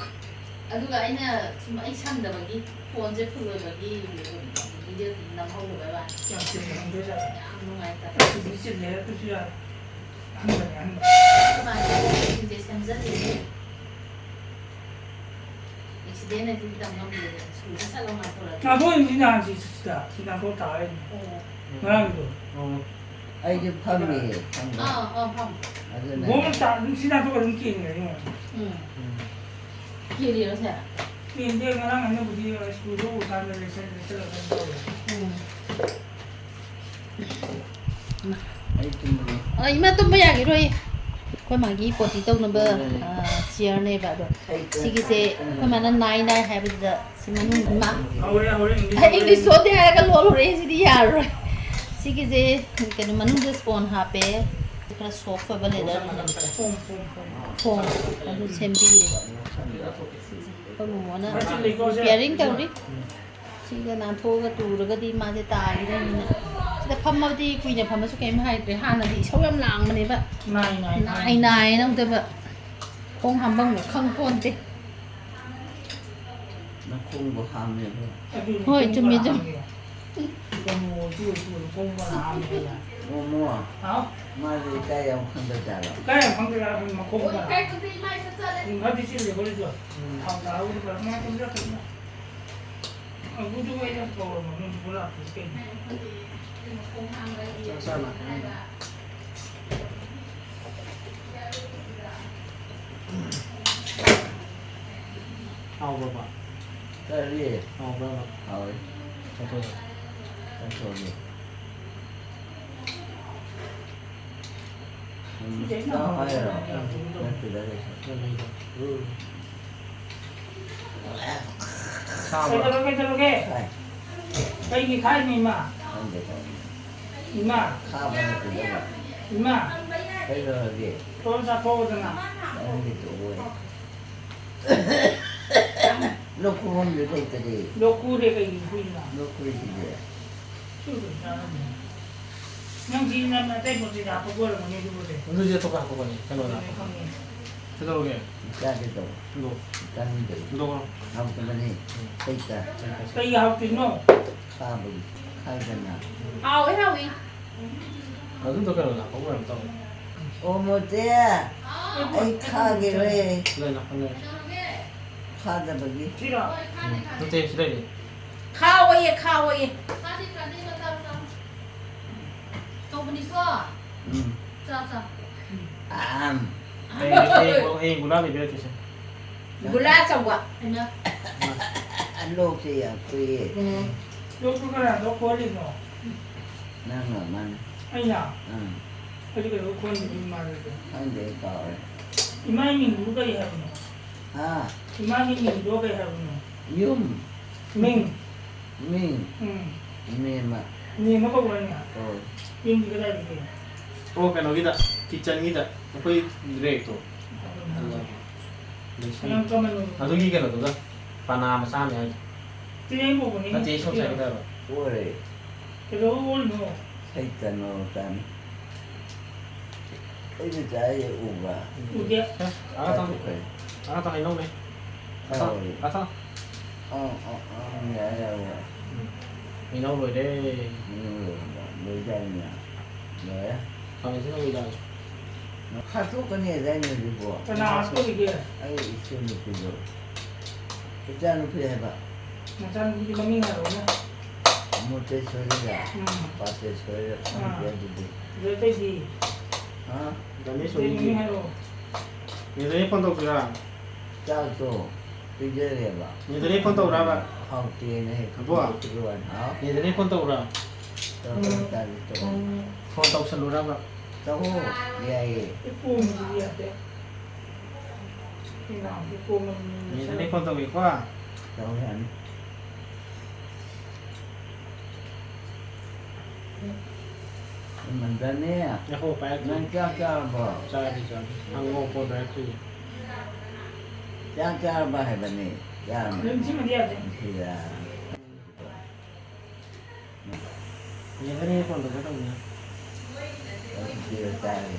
ꯑꯗꯨꯒ ꯑꯩꯅ ꯁꯨꯝ ꯑꯩ ꯁꯪꯗꯕꯒꯤ, ꯐꯣꯟꯁꯦ ꯐꯨꯜ ꯑꯣꯏꯕꯒꯤ ꯚꯤꯗꯤꯑꯣ ꯅꯝꯍꯧꯗꯕꯩ ꯋꯥꯅꯤ꯫ ꯌꯥꯝ ꯆꯤꯟꯕ ꯈꯪꯗꯣꯏꯖꯥꯠꯂꯣ? ꯌꯥꯝ ꯅꯨꯡꯉꯥꯏꯇꯕ꯫ ꯑꯁꯤꯗꯤ ꯆꯤꯜꯂꯦ ꯍꯥꯏꯔꯛꯄꯁꯨ ꯌꯥꯔꯦ꯫ ꯑꯍꯟꯕꯅꯦ, ꯑꯍꯟꯕ꯫ ꯀꯃꯥꯏꯅ ꯁꯦꯝꯖꯜꯂꯤꯅꯦ? ꯑꯦꯛꯁꯤꯗꯦꯟ ꯍꯥꯏꯗꯤ ꯇꯝ ꯉꯝꯗꯦꯗꯅ, ꯁ꯭ꯀꯨꯜꯗ ꯆꯠꯂꯒ ꯉꯥꯡꯊꯣꯔꯛꯑꯗꯤ꯫ ꯉꯥꯡꯊꯣꯛꯏꯅꯤ ꯅꯍꯥꯟ ꯁꯤ, ꯁꯤꯗ, ꯁꯤ ꯉꯥꯡꯊꯣꯛ ꯇꯥꯔꯦ꯫ ꯑꯣ꯫ ꯉꯔꯥꯡꯒꯤꯗꯣ꯫ ꯑꯣ꯫ ꯑꯩꯗꯤ ꯐꯝꯃꯤꯌꯦ, ꯐꯝꯃꯤ꯫ ꯑꯥ, ꯑꯥ, ꯐꯝ꯫ ꯑꯗꯨꯅ ꯕꯣꯝ ꯇꯥ-, ꯑꯗꯨꯝ ꯁꯤ ꯉꯥꯡꯊꯣꯛꯑꯒ ꯑꯗꯨꯝ ꯀꯦꯟꯈ꯭ꯔꯦ, ꯌꯦꯡꯉꯣ꯫ ꯎꯝ꯫ ꯎꯝ꯫ ꯀꯦꯜꯂꯤꯔꯣ ꯁꯦ? ꯀꯦꯟꯗꯦ, ꯉꯔꯥꯡ ꯑꯩꯅꯕꯨꯗꯤ ꯁ꯭ꯀꯨꯜꯗ ꯎꯔꯀꯥꯟꯗ ꯂꯩꯁꯜ-, ꯂꯩꯁꯜꯂꯒ ꯑꯗꯨꯝ ꯇꯧꯔꯦ꯫ ꯎꯝ꯫ ꯑꯩ ꯇꯨꯝꯃꯒꯦ꯫ ꯑ, ꯏꯃꯥ ꯇꯨꯝꯕ ꯌꯥꯈꯤꯔꯣꯏ꯫ ꯑꯩꯈꯣꯏ ꯃꯥꯒꯤ ꯄꯣꯇꯤ ꯇꯧꯅꯕ, ꯇꯨꯝꯃꯒꯦ꯫ ꯑ, ꯆꯤꯌꯔꯅꯦꯕ ꯑꯗꯣ꯫ ꯑꯩ ꯇꯨꯝ-, ꯁꯤꯒꯤꯁꯦ ꯑꯩ ꯇꯨꯝꯃꯒꯦ꯫ ꯑꯩꯈꯣꯏ ꯃꯥꯅ ꯅꯥꯏ ꯅꯥꯏ ꯍꯥꯏꯕꯗꯨꯗ ꯁꯤ ꯃꯅꯨꯡ ꯏꯃꯥ꯫ ꯍꯧꯔꯦ, ꯍꯧꯔꯦ, English ꯑꯩ ꯍꯧꯔꯦ꯫ English ꯊꯣꯛꯇꯦ ꯍꯥꯏꯔꯒ ꯂꯣꯜꯂꯨꯔꯦ, ꯁꯤꯗꯤ ꯌꯥꯔꯔꯣꯏ꯫ ꯁꯤꯒꯤꯁꯦ ꯀꯩꯅꯣ ꯃꯅꯨꯡꯗ ꯁ꯭ꯄꯣꯟ ꯍꯥꯞꯄꯦ꯫ ꯈꯔ soft ꯑꯣꯏꯕ leather ꯃꯅꯨꯡꯗ꯫ Form, form, form. ꯐꯣꯝ ꯑꯗꯨ ꯁꯦꯝꯕꯤꯔꯦ꯫ ꯁꯤꯁꯦ ꯑꯩꯈꯣꯏ ꯃꯣꯃꯣꯅ repairing ꯇꯧꯔꯤ꯫ ꯁꯤꯒ ꯅꯥꯟꯊꯣꯛꯑꯒ ꯇꯨꯔꯒꯗꯤ ꯃꯥꯁꯦ ꯇꯥꯈꯤꯗꯣꯏꯅꯤꯅ꯫ ꯁꯤꯗ ꯐꯝꯃꯗꯤ ꯀꯨꯏꯅ ꯐꯝꯃꯁꯨ ꯀꯩꯝ ꯍꯥꯏꯗ꯭ꯔꯦ꯫ ꯍꯥꯟꯅꯗꯤ ꯏꯁꯧ ꯌꯥꯝ ꯂꯥꯡꯕꯅꯦꯕ꯫ ꯅꯥꯏ, ꯅꯥꯏ, ꯅꯥꯏ꯫ ꯅꯥꯏ, ꯅꯥꯏ, ꯅꯪꯗꯕ꯫ ꯈꯣꯡ ꯍꯥꯝꯕꯝꯒ ꯈꯪ ꯄꯣꯟꯇꯦ꯫ ꯅꯈꯣꯡꯕꯨ ꯍꯥꯝꯃꯦꯕ꯫ ꯑꯗꯨꯅꯤ, ꯍꯣꯏ, ꯈꯣꯡ ꯆꯨꯝꯃꯤ, ꯈꯔ ꯆꯨꯝꯃꯤ꯫ ꯍꯥꯝꯃꯦꯕ꯫ ꯃꯣꯃꯣ ꯆꯨ ꯆꯨ ꯈꯣꯡ ꯈꯔ ꯍꯥꯝꯃꯦꯕ꯫ ꯃꯣꯃꯣ? ꯍꯥꯎ? ꯃꯥꯗꯤ ꯏꯀꯥꯏ ꯌꯥꯝ ꯈꯪꯗꯖꯥꯠꯂꯣ? ꯏꯀꯥꯏ ꯌꯥꯝ ꯈꯪꯗꯖꯥꯠꯂꯣ? ꯃꯈꯣꯡ ꯈꯔ꯫ ꯏꯀꯥꯏ ꯈꯪꯗꯦ, ꯏꯃꯥꯏ ꯆꯠ ꯆꯠꯂꯦ꯫ ꯎꯝ, ꯈꯔꯗꯤ ꯆꯤꯜꯂꯦ ꯈꯣꯠꯂꯦ ꯇꯧ꯫ ꯎꯝ꯫ ꯊꯥꯎ ꯆꯥꯕꯗꯨ ꯈꯔ ꯃꯌꯥꯝ ꯆꯪꯁꯤꯜꯂꯛꯄꯅꯤꯅ꯫ ꯑꯗꯨꯗꯨꯒ ꯑꯩꯅ ꯀꯧꯔꯕ ꯅꯪꯁꯨ ꯂꯥꯛꯇ꯭ꯔꯤꯁꯤ ꯀꯩꯅꯣ? ꯆꯥꯛ ꯆꯥ ꯂꯥꯛꯀꯅꯤ꯫ ꯍꯥꯎꯕ꯭ꯔꯕ? ꯀꯔꯤ? ꯍꯥꯎꯕ꯭ꯔꯕ? ꯍꯥꯎꯋꯤ꯫ ꯆꯥꯊꯣꯛꯑꯣ꯫ ꯆꯥꯊꯣꯛꯑꯒꯦ꯫ ꯎꯝ, ꯆꯥꯎ ꯍꯥꯏꯔꯣ? ꯎꯝ꯫ ꯅꯠꯇꯦꯗ, ꯀꯩꯁꯨ꯫ ꯎꯝ꯫ ꯈꯥꯕ꯭ꯔꯣ? ꯀꯩꯗꯧꯔꯒꯦ, ꯀꯩꯗꯧꯔꯒꯦ? ꯈꯥꯏ꯫ ꯀꯩꯒꯤ ꯈꯥꯏꯅꯣ, ꯏꯃꯥ? ꯈꯪꯗꯦ, ꯈꯪꯗꯦ꯫ ꯏꯃꯥ꯫ ꯈꯥꯕ ꯅꯠꯇꯦꯗ꯫ ꯏꯃꯥ꯫ ꯀꯩꯗꯧꯔꯒꯦ? ꯇꯣꯠꯂ ꯆꯥꯊꯣꯛꯑꯣꯗꯅ꯫ ꯆꯥꯅꯤꯡꯗꯦ, ꯇꯣꯛꯑꯣ꯫ ꯂꯣꯛ ꯈꯨꯐꯝꯁꯨ ꯂꯩꯇꯔꯦ꯫ ꯂꯣꯛ ꯈꯨꯔꯦ ꯀꯩꯒꯤ ꯈꯨꯏꯅꯣ? ꯂꯣꯛ ꯈꯨꯔꯤꯁꯤꯗꯤ꯫ ꯅꯪ ꯁꯤ ꯅꯪ ꯑꯇꯩ ꯄꯣꯠ ꯆꯩ ꯍꯥꯞꯄ ꯑꯣꯏꯔꯝꯒꯅꯤ ꯑꯗꯨꯕꯨꯗꯤ꯫ ꯑꯗꯨꯗꯤ ꯑꯇꯣꯞꯄ ꯍꯥꯞꯄꯛꯀꯅꯤ, ꯀꯩꯅꯣꯗ ꯑꯗꯨꯅꯦ ꯍꯥꯞꯄꯛꯀꯅꯤ꯫ ꯈꯪꯉꯦ꯫ ꯀꯩꯗꯧꯔꯒꯦ? ꯆꯥꯒꯦ ꯇꯧꯕ꯫ ꯍꯨꯟꯗꯣꯛꯑꯣ꯫ ꯆꯥꯅꯤꯡꯗꯦ꯫ ꯍꯨꯟꯗꯣꯛꯈ꯭ꯔꯣ꯫ ꯍꯥꯎꯇꯕꯅꯦ꯫ ꯀꯩ ꯍꯥꯎꯇ꯭ꯔꯤꯅꯣ? ꯈꯥꯕꯒꯤ꯫ ꯈꯥꯏꯗꯅ꯫ ꯍꯥꯎꯋꯦ, ꯍꯥꯎꯋꯦ꯫ ꯑꯗꯨꯗꯣ ꯀꯩꯅꯣꯗ ꯍꯥꯞꯄꯛꯄ ꯑꯣꯏꯔꯝ ꯇꯧꯕꯅꯦ꯫ ꯑꯣ, ꯃꯣꯇꯦ꯫ ꯑꯩ ꯈꯥꯒꯦꯔꯦ꯫ ꯂꯩ, ꯂꯥꯛꯀꯅꯤ꯫ ꯈꯥꯗꯕꯒꯤ꯫ ꯁꯤꯔꯣ? ꯎꯝ꯫ ꯅꯠꯇꯦ, ꯁꯤ ꯂꯩꯔꯦ꯫ ꯈꯥꯎꯑꯣꯌꯦ, ꯈꯥꯎꯑꯣꯌꯦ꯫ ꯇꯧꯕꯅꯤꯀꯣ꯫ ꯎꯝ꯫ ꯆꯥ, ꯆꯥ꯫ ꯑꯍꯝ꯫ ꯍꯌꯦꯡ, ꯍꯌꯦꯡ, ꯍꯌꯦꯡ ꯒꯨꯂꯥ ꯂꯩꯕꯤꯔꯛꯀꯦꯁꯦ꯫ ꯒꯨꯂꯥ ꯑꯆꯧꯕ꯫ ꯍꯩꯃꯥ꯫ ꯂꯣꯛꯁꯦ ꯌꯥꯝ ꯈꯨꯏꯌꯦ꯫ ꯎꯝ꯫ ꯂꯣꯛꯇꯨ ꯀꯅꯥꯗ ꯈꯣꯜꯂꯤꯅꯣ? ꯅꯪꯅ ꯃꯥꯅ꯫ ꯑꯩꯅ? ꯑꯥ꯫ ꯑꯩꯗꯤ ꯀꯩꯗꯧ ꯈꯣꯜꯂꯤꯅꯣ ꯏꯃꯥꯗꯗꯤ? ꯈꯪꯗꯦ, ꯑꯩ ꯀꯥꯎꯔꯦ꯫ ꯏꯃꯥꯒꯤ ꯃꯤꯡꯗꯨꯕꯨ ꯀꯔꯤ ꯍꯥꯏꯕꯅꯣ? ꯍꯥ? ꯏꯃꯥꯒꯤ ꯃꯤꯡꯗꯣ ꯀꯩ ꯍꯥꯏꯕꯅꯣ? ꯌꯨꯝ꯫ ꯃꯤꯡ? ꯃꯤꯡ? ꯎꯝ꯫ ꯃꯦꯝꯃ꯫ ꯃꯦꯝꯃ ꯀꯧꯕ꯭ꯔꯅꯦ? ꯍꯣꯏ꯫ ꯌꯨꯝꯗꯤ ꯀꯗꯥꯏꯗꯒꯤ? ꯑꯣ, ꯀꯩꯅꯣꯒꯤꯗ, ꯀꯤꯠꯆꯟꯒꯤꯗ, ꯑꯩꯈꯣꯏ ꯔꯦꯛꯇꯣ꯫ ꯑꯗꯨꯗ꯫ ꯌꯥꯝ ꯀꯃꯟ ꯑꯣꯏꯕ꯫ ꯑꯗꯨꯒꯤ ꯀꯩꯅꯣꯗꯨꯒ, ꯄꯅꯥ ꯃꯆꯥ ꯑꯃ ꯌꯥꯎꯔꯤ꯫ ꯇꯤꯂꯦꯟ ꯀꯧꯕꯅꯤ꯫ ꯅꯠꯇꯦ, ꯁꯣꯝ ꯁꯥꯏꯠꯀꯤꯗ ꯍꯥꯏꯕ꯫ ꯑꯣꯏꯔꯦ꯫ ꯀꯩꯗꯧꯕ ꯑꯣꯏꯔꯤꯅꯣ? ꯁꯩꯇ ꯅꯣꯔꯣꯛꯇꯅꯤ꯫ ꯑꯩꯅ ꯆꯥꯏꯁꯦ ꯎꯕ꯭ꯔꯥ? ꯎꯗꯦ꯫ ꯑꯦ, ꯑꯥ ꯊꯝ-, ꯆꯥꯊꯣꯛꯈ꯭ꯔꯦ꯫ ꯑꯥ ꯊꯝ-, ꯍꯩꯅꯧꯅꯦ꯫ ꯑꯥ ꯊꯝ-, ꯍꯣꯏ꯫ ꯑꯥ ꯊꯝ-, ꯑꯥ, ꯑꯥ, ꯑꯥ, ꯌꯥꯔꯦ, ꯌꯥꯔꯦ, ꯌꯥꯔꯦ꯫ ꯎꯝ꯫ ꯍꯩꯅꯧ ꯂꯣꯏꯔꯦ꯫ ꯍꯩꯅꯧ ꯂꯣꯏꯔꯕ? ꯂꯣꯏꯗꯥꯏꯅꯦ? ꯂꯣꯏꯔꯦ꯫ ꯈꯥꯃꯦꯟ ꯑꯁꯤꯟꯕ ꯂꯣꯏꯗꯥꯏ? ꯍꯥꯠꯇꯣꯛꯀꯅꯤ ꯍꯥꯏꯗꯥꯏꯅꯦ ꯍꯧꯖꯤꯛꯄꯣ? ꯀꯅꯥ ꯍꯥꯠꯇꯣꯛꯏꯒꯦ? ꯑꯩ ꯏꯆꯦ ꯅꯨꯄꯤꯗꯣ꯫ ꯏꯆꯥ ꯅꯨꯄꯤ ꯍꯥꯏꯕ꯫ ꯅꯆꯥ ꯅꯨꯄꯤꯒꯤ ꯃꯃꯤꯡ ꯍꯥꯏꯔꯛꯑꯣꯅꯦ꯫ ꯃꯣꯇꯦꯁꯣꯔꯤꯒ ꯎꯝ꯫ ꯄꯥꯇꯦꯁꯣꯔꯤꯒ ꯑꯥ꯫ ꯈꯪꯗꯦ ꯑꯗꯨꯗꯤ꯫ ꯑꯗꯨ ꯑꯇꯩꯗꯤ? ꯍꯥ? ꯒꯅꯦꯁ ꯑꯇꯩ ꯃꯃꯤꯡ ꯍꯣꯏꯒꯤ꯫ ꯍꯥꯏꯔꯛꯑꯣ꯫ ꯅꯦꯅꯦ ꯐꯣꯟ ꯇꯧꯁꯤꯔꯥ? ꯆꯥꯛꯇꯣ ꯄꯤꯖꯔꯦꯕ꯫ ꯅꯦꯅꯦ ꯐꯣꯟ ꯇꯧꯔꯕ? ꯍꯥꯎꯇꯦꯅ ꯍꯦꯛ ꯑꯕꯣ? ꯄꯤꯖꯔꯦ꯫ ꯍꯥꯎ? ꯅꯦꯅꯦ ꯐꯣꯟ ꯇꯧꯔꯥ? ꯇꯧꯔꯛꯀꯅꯤ, ꯇꯧꯔꯛꯀꯅꯤ꯫ ꯐꯣꯟ ꯇꯧꯁꯜꯂꯨꯔꯕ? ꯇꯧꯑꯣ, ꯌꯥꯏꯌꯦ꯫ ꯏꯄꯣꯝꯁꯤꯗꯤ ꯌꯥꯗꯦ꯫ ꯏꯅꯥꯎꯗꯤ ꯄꯣꯝꯃꯕꯅꯤꯅ ꯅꯦꯅꯦ ꯐꯣꯟ ꯇꯧꯒꯦꯀꯣ꯫ ꯇꯧ ꯌꯥꯅꯤ꯫ ꯃꯟꯗꯅꯦ꯫ ꯉꯥꯏꯈꯣ, ꯄꯥꯏꯔꯛꯈꯤꯒꯦ꯫ ꯅꯪ ꯆꯥꯛ ꯆꯥꯔꯕꯣ? ꯆꯥꯔꯦ, ꯆꯥꯔꯦ꯫ ꯍꯪꯉꯣ, ꯐꯣꯟ ꯄꯥꯏꯔꯛꯈꯤꯒꯦ꯫ ꯆꯥꯛ ꯆꯥꯔꯕ ꯍꯥꯏꯕꯅꯦ? ꯆꯥꯔꯝꯃꯅꯤ꯫ ꯑꯗꯨꯝ ꯁꯤꯃꯗꯤ ꯌꯥꯗꯦ꯫ ꯁꯤꯗ꯫ ꯌꯦꯡꯒꯅꯤ, ꯐꯣꯟ ꯇꯧꯒꯦ ꯇꯧꯕꯅꯦ꯫ ꯑꯗꯨꯝ ꯁꯤꯗ ꯆꯥꯔꯒꯦ꯫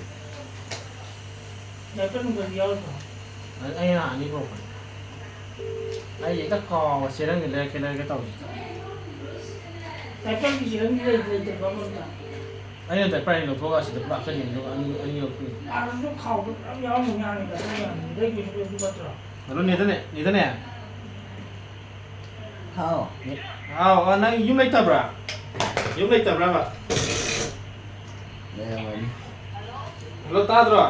ꯗꯥꯏꯄꯔ ꯅꯨꯡꯄꯔꯗꯤ ꯌꯥꯎꯔꯣꯏꯗ꯭ꯔꯣ? ꯑꯩ, ꯑꯩ ꯅꯍꯥꯟ ꯑꯅꯤ ꯄꯨꯔꯛꯄꯅꯦ꯫ ꯑꯩ ꯍꯦꯛꯇ ꯀꯥꯎꯕ, ꯆꯦꯔꯪꯗꯤ ꯂꯩꯔꯛꯀꯦ, ꯂꯩꯔꯛꯀꯦ ꯇꯧꯕꯁꯤꯗ꯫ ꯗꯥꯏꯄꯔꯒꯤ ꯆꯦꯔꯪꯗꯤ ꯂꯩ-, ꯂꯩꯇꯕ꯭ꯔꯣ ꯑꯃꯠꯇ? ꯑꯩꯅ ꯗꯥꯏꯄꯔ ꯑꯅꯤ ꯂꯧꯊꯣꯛꯑꯒ ꯑꯁꯤꯗ ꯄꯨꯔꯥ ꯍꯥꯞꯆꯤꯟꯕꯅꯤ, ꯑꯗꯨꯒ ꯑꯅꯤ, ꯑꯅꯤ ꯂꯧꯊꯣꯛꯏ꯫ ꯑꯥꯗꯁꯨ ꯈꯥꯎꯗꯣ ꯃꯌꯥꯝ ꯌꯥꯎꯔꯝꯒꯅꯤ, ꯑꯥꯗ ꯂꯩꯔꯝꯒꯅꯤ꯫ ꯂꯩꯕꯁꯨ ꯂꯩꯕ ꯅꯠꯇ꯭ꯔꯣ? ꯍꯜꯂꯣ, ꯅꯦꯇꯅꯦ, ꯅꯦꯇꯅꯦ꯫ ꯍꯥꯎ꯫ ꯍꯥꯎ, ꯑ, ꯅꯪ ꯌꯨꯝ ꯂꯩꯇꯕ꯭ꯔꯥ? ꯌꯨꯝ ꯂꯩꯇꯕ꯭ꯔꯥꯕ? ꯂꯩꯔꯝꯒꯅꯤ꯫ ꯍꯜꯂꯣ, ꯇꯥꯗ꯭ꯔꯣ?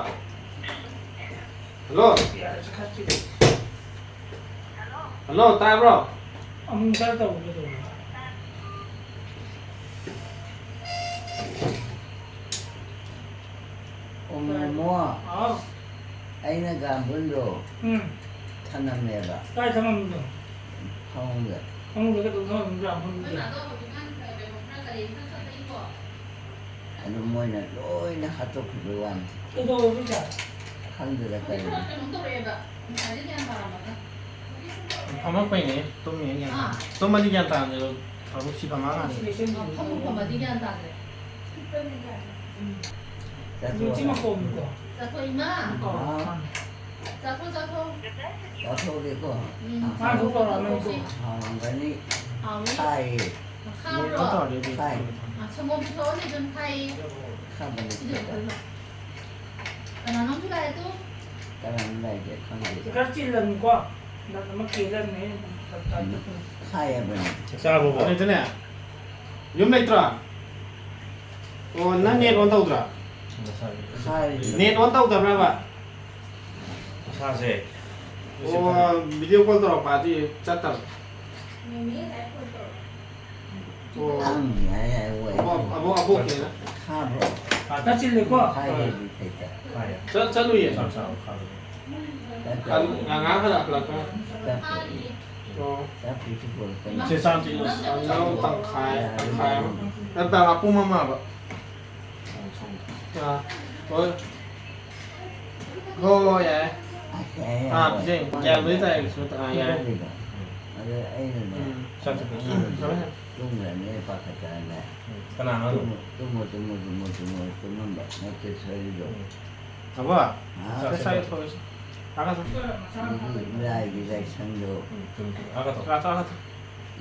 ꯍꯜꯂꯣ? ꯍꯜꯂꯣ, ꯇꯥꯕ꯭ꯔꯣ? ꯑꯃꯨꯛ ꯈꯔ ꯇꯧꯕꯗꯣ ꯇꯧꯕ꯫ ꯑꯣ, ꯃꯣꯃꯣ꯫ ꯍꯥꯎ꯫ ꯑꯩꯅ ꯒꯥꯝꯕꯨꯟꯗꯣ ꯎꯝ꯫ ꯊꯅꯝꯃꯦꯕ꯫ ꯀꯥꯏ ꯊꯝꯃꯝꯃꯤꯅꯣ? ꯐꯃꯨꯡꯗ꯫ ꯐꯃꯨꯡꯗ ꯀꯩꯗꯧ ꯊꯝꯃꯝꯃꯤꯕ ꯒꯥꯝꯕꯨꯟꯗꯨꯗꯤ? ꯑꯗꯨ ꯃꯣꯏꯅ ꯂꯣꯏꯅ ꯍꯥꯠꯇꯣꯛꯈꯤꯕꯩ ꯋꯥꯅꯤ꯫ ꯀꯩꯗꯧꯔꯒꯦ? ꯈꯪꯗꯦꯗ ꯀꯔꯤꯅꯣ꯫ ꯐꯝꯃꯛꯄꯩꯅꯦ, ꯇꯨꯝꯃꯤꯉꯩ ꯒ꯭ꯌꯥꯟ ꯇꯥꯗꯦ꯫ ꯇꯨꯝꯃꯗꯤ ꯒ꯭ꯌꯥꯟ ꯇꯥꯗꯦꯕ꯫ ꯃꯕꯨꯛꯁꯤ ꯀꯃꯥꯏꯅ ꯉꯥꯡꯉꯤ? ꯐꯝꯕꯨ ꯐꯝꯃꯗꯤ ꯒ꯭ꯌꯥꯟ ꯇꯥꯗ꯭ꯔꯦ꯫ ꯆꯥꯊꯣꯛ꯫ ꯆꯥꯊꯣꯛ ꯏꯃꯥ꯫ ꯑꯥ꯫ ꯆꯥꯊꯣꯛ, ꯆꯥꯊꯣꯛ꯫ ꯆꯥꯊꯣꯛꯑꯒꯦꯀꯣ꯫ ꯎꯝ꯫ ꯑꯥ꯫ ꯆꯥꯊꯣꯛ ꯇꯧꯔꯛꯑꯅꯨ꯫ ꯍꯥꯎꯔꯝꯒꯅꯤ꯫ ꯍꯥꯎꯅꯤ꯫ ꯈꯥꯏꯌꯦ꯫ ꯈꯥꯕ꯭ꯔꯣ? ꯈꯥꯏ꯫ ꯑꯥ, ꯁꯪꯒꯣꯝ ꯄꯤꯊꯣꯛꯑꯣꯅꯦ ꯑꯗꯨꯝ ꯈꯥꯏꯌꯦ꯫ ꯈꯥꯕꯅꯤ꯫ ꯁꯤꯗ ꯈꯔ꯫ ꯀꯅꯥꯅꯣꯝꯁꯨ ꯂꯥꯛꯑꯦ ꯇꯨ꯫ ꯀꯅꯥꯅꯣꯝ ꯂꯥꯛꯑꯦ ꯈꯪꯗꯦ꯫ ꯈꯔ ꯆꯤꯜꯂꯝꯅꯤꯀꯣ꯫ ꯅꯪ ꯑꯃ ꯀꯦꯜꯂꯝꯅꯤ꯫ ꯈꯥꯏ ꯍꯥꯏꯕꯅꯤ꯫ ꯆꯥꯛ ꯆꯥꯔꯕꯣ? ꯑꯗꯨꯗꯅꯦ, ꯌꯨꯝ ꯂꯩꯇ꯭ꯔꯣ? ꯑꯣ, ꯅꯪ net on ꯇꯧꯗ꯭ꯔꯣ? ꯉꯁꯥꯏ꯫ ꯈꯥꯏ꯫ Net on ꯇꯧꯗꯕ꯭ꯔꯕ? ꯃꯁꯥꯁꯦ꯫ ꯑꯣ, video call ꯇꯧꯔꯛꯄ ꯑꯗꯨꯗꯤ ꯆꯠꯇꯕ꯫ ꯑꯣ꯫ ꯑꯪ, ꯌꯥꯏ, ꯌꯥꯏ, ꯑꯣꯏ꯫ ꯑꯕꯣꯛ, ꯑꯕꯣꯛ, ꯑꯕꯣꯛꯀꯤꯅ꯫ ꯈꯥꯕ꯭ꯔꯣ? ꯈꯥꯏ ꯍꯥꯏꯗꯤ ꯐꯩꯗ꯫ ꯆꯠ-, ꯆꯠꯂꯨꯏꯌꯦ꯫ ꯆꯠꯇꯦ꯫ ꯉꯥ-, ꯉꯥ ꯍꯜꯂꯛ-, ꯍꯜꯂꯛꯄ꯫ ꯆꯠꯇꯦ꯫ ꯑꯣ꯫ ꯆꯠꯇꯦ, ꯆꯠꯄ ꯅꯠꯇꯦ꯫ ꯁꯦ, ꯆꯥꯝ ꯆꯤꯜꯂꯣ꯫ ꯑꯉꯥꯡ ꯇꯪꯈꯥꯏ, ꯇꯪꯈꯥꯏ ꯑꯃ꯫ ꯅꯠꯇꯦ, ꯃꯄꯨꯝ ꯑꯃ ꯍꯥꯏꯕ꯫ ꯑꯥ, ꯍꯣꯏ꯫ ꯍꯣꯏ, ꯍꯣꯏ, ꯌꯥꯏ꯫ ꯑꯁ, ꯌꯥꯏ, ꯌꯥꯏ, ꯑꯥ, ꯍꯣꯏ꯫ ꯄꯤꯖꯩ꯫ ꯍꯣꯏ, ꯒ꯭ꯌꯥꯟꯕꯨꯗꯤ ꯍꯣꯏ꯫ ꯇꯥꯏ, ꯀꯩꯁꯨ ꯇꯥ-, ꯑꯥ, ꯌꯥꯏ꯫ ꯀꯩꯅꯣ? ꯑꯗꯣ ꯑꯩꯅꯅꯦ, ꯎꯝ, ꯆꯠꯈ꯭ꯔꯦ꯫ ꯎꯝ, ꯆꯠꯈ꯭ꯔꯦ꯫ ꯇꯨꯝꯈ꯭ꯔꯅꯤ ꯄꯥꯈꯠꯇꯅꯅꯦ꯫ ꯎꯝ, ꯀꯅꯥꯅꯣ ꯑꯗꯣ? ꯇꯨꯝꯃꯣ, ꯇꯨꯝꯃꯣ, ꯇꯨꯝꯃꯣ, ꯇꯨꯝꯃꯣ, ꯇꯨꯝꯃꯣ, ꯇꯨꯝꯃꯝꯕ ꯅꯠꯇꯦ ꯁꯣꯏꯔꯤꯗꯣ꯫ ꯎꯝ꯫ ꯑꯕꯣ, ꯑꯥ, ꯆꯥꯛ ꯆꯥꯛ ꯆꯥ-, ꯆꯥꯊꯣꯛꯑꯁꯤ꯫ ꯆꯥꯛ ꯆꯥꯊꯣꯛ꯫ ꯑꯗꯨꯗꯤ ꯂꯥꯏꯒꯤ ꯂꯥꯏꯁꯪꯗꯣ꯫ ꯎꯝ, ꯆꯨꯝꯃꯤ, ꯆꯨꯝꯃꯤ꯫ ꯑꯥ, ꯆꯥꯊꯣꯛ꯫ ꯆꯥꯛ ꯆꯥ-, ꯆꯥꯊꯣꯛ꯫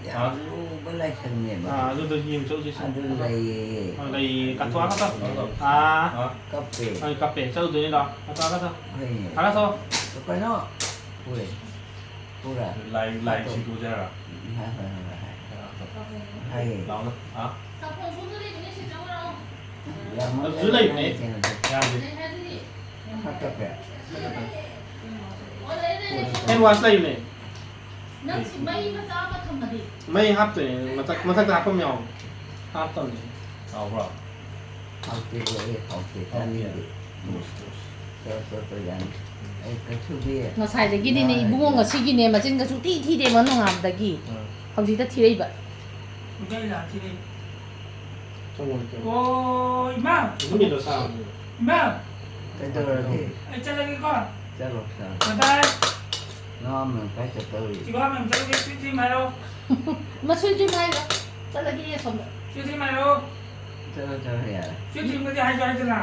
ꯌꯥꯝ ꯑꯥ꯫ ꯂꯨꯕ ꯂꯥꯏꯁꯪꯅꯦꯕ꯫ ꯑꯥ, ꯑꯗꯨꯗ ꯌꯦꯡ ꯆꯠꯂꯨꯁꯤ꯫ ꯑꯗꯨ ꯂꯩꯌꯦ꯫ ꯑꯥ, ꯂꯩꯌꯦ꯫ ꯀꯥꯊꯣꯛꯑ ꯀꯥꯊꯣꯛ꯫ ꯑꯥ꯫ ꯑꯥ꯫ ꯀꯞꯄꯦ꯫ ꯍꯣꯏ, ꯀꯞꯄꯦ꯫ ꯆꯠꯂꯨꯗꯣꯏꯅꯤꯗꯣ꯫ ꯀꯥꯊꯣꯛꯑ ꯀꯥꯊꯣꯛ꯫ ꯍꯣꯏꯅꯦ꯫ ꯀꯥꯊꯣꯛ꯫ ꯀꯩꯅꯣ? ꯍꯣꯏ꯫ ꯄꯨꯔꯦ꯫ ꯂꯥꯏ, ꯂꯥꯏ ꯀꯥꯊꯣꯛ꯫ ꯁꯤꯡꯇꯣꯛꯑꯁꯦ ꯍꯥꯏꯔꯣ? ꯎꯝ, ꯍꯥꯏ, ꯍꯥꯏ, ꯍꯥꯏ, ꯍꯥꯏ꯫ ꯍꯥꯏꯌꯦ꯫ ꯂꯥꯎꯅ꯫ ꯑꯥ꯫ ꯌꯥꯝ ꯑꯗꯨꯁꯨ ꯂꯩꯕꯅꯦ꯫ ꯀꯩꯅꯣꯗꯣ꯫ ꯌꯥꯗꯦ꯫ ꯍꯥꯞꯀꯠꯄ꯫ Hand wash ꯂꯩꯕꯅꯦ꯫ ꯅꯪ ꯁꯤ ꯃꯩ ꯃꯆꯥ ꯑꯃ ꯊꯝꯃꯗꯤ? ꯃꯩ ꯍꯥꯞꯇꯣꯏꯅꯦ, ꯃꯊꯛ-, ꯃꯊꯛꯇ ꯍꯥꯞꯐꯝ ꯌꯥꯎꯕꯅꯦ꯫ ꯍꯥꯞꯇꯕꯅꯦ꯫ ꯍꯥꯎꯕ꯭ꯔꯣ? ꯍꯥꯎꯇꯦ, ꯂꯣꯏꯔꯦ, ꯍꯥꯎꯇꯦ, ꯆꯥꯅꯤꯡꯗꯦ꯫ Toss, toss. Toss, toss, toss, ꯌꯥꯅꯤ꯫ ꯑꯩ ꯀꯩꯁꯨꯗꯤ ꯉꯁꯥꯏꯗꯒꯤꯅꯤꯅꯦ, ꯅꯥꯔꯦ꯫ ꯏꯕꯨꯡꯉꯣ, ꯉꯁꯤꯒꯤꯅꯦ, ꯃꯆꯤꯟꯒ ꯁꯨꯡꯊꯤ ꯊꯤꯗꯦꯕ ꯅꯣꯡꯉꯥꯟꯕꯗꯒꯤ꯫ ꯎꯝ꯫ ꯍꯧꯖꯤꯛꯇ ꯊꯤꯔꯛꯏꯕ꯫ ꯏꯕꯦꯝꯃ ꯊꯤꯔꯛꯏ꯫ ꯆꯪꯉꯣ, ꯆꯪꯉꯣ꯫ ꯑꯣ, ꯏꯃꯥ! ꯅꯨꯃꯤꯠꯇꯣ ꯆꯥꯕꯅꯤ꯫ ꯏꯃꯥ! ꯀꯩꯗꯧꯔꯒꯦ? ꯑꯩ ꯆꯠꯂꯒꯦꯀꯣ꯫ ꯆꯠꯂꯣ, ꯆꯠꯂꯣ꯫ Bye bye꯫ ꯅꯃꯥ ꯃꯦꯝ ꯀꯥꯏ ꯆꯠꯇꯧꯔꯤ? ꯏꯃꯥ ꯃꯦꯝ ꯆꯠꯂꯒꯦ, sweet dream ꯍꯥꯏꯔꯣ꯫ ꯃꯥ sweet dream ꯍꯥꯏꯔꯣ꯫ ꯆꯠꯂꯒꯦ ꯑꯁꯣꯝꯗ꯫ ꯆꯦ ꯊꯤꯃꯥꯏꯔꯣ꯫ ꯆꯠꯂꯣ ꯆꯠꯂꯣ ꯌꯥꯔꯦ꯫ ꯆꯦ ꯊꯤꯃꯗꯤ ꯍꯥꯏꯁꯨ ꯍꯥꯏꯗꯅ꯫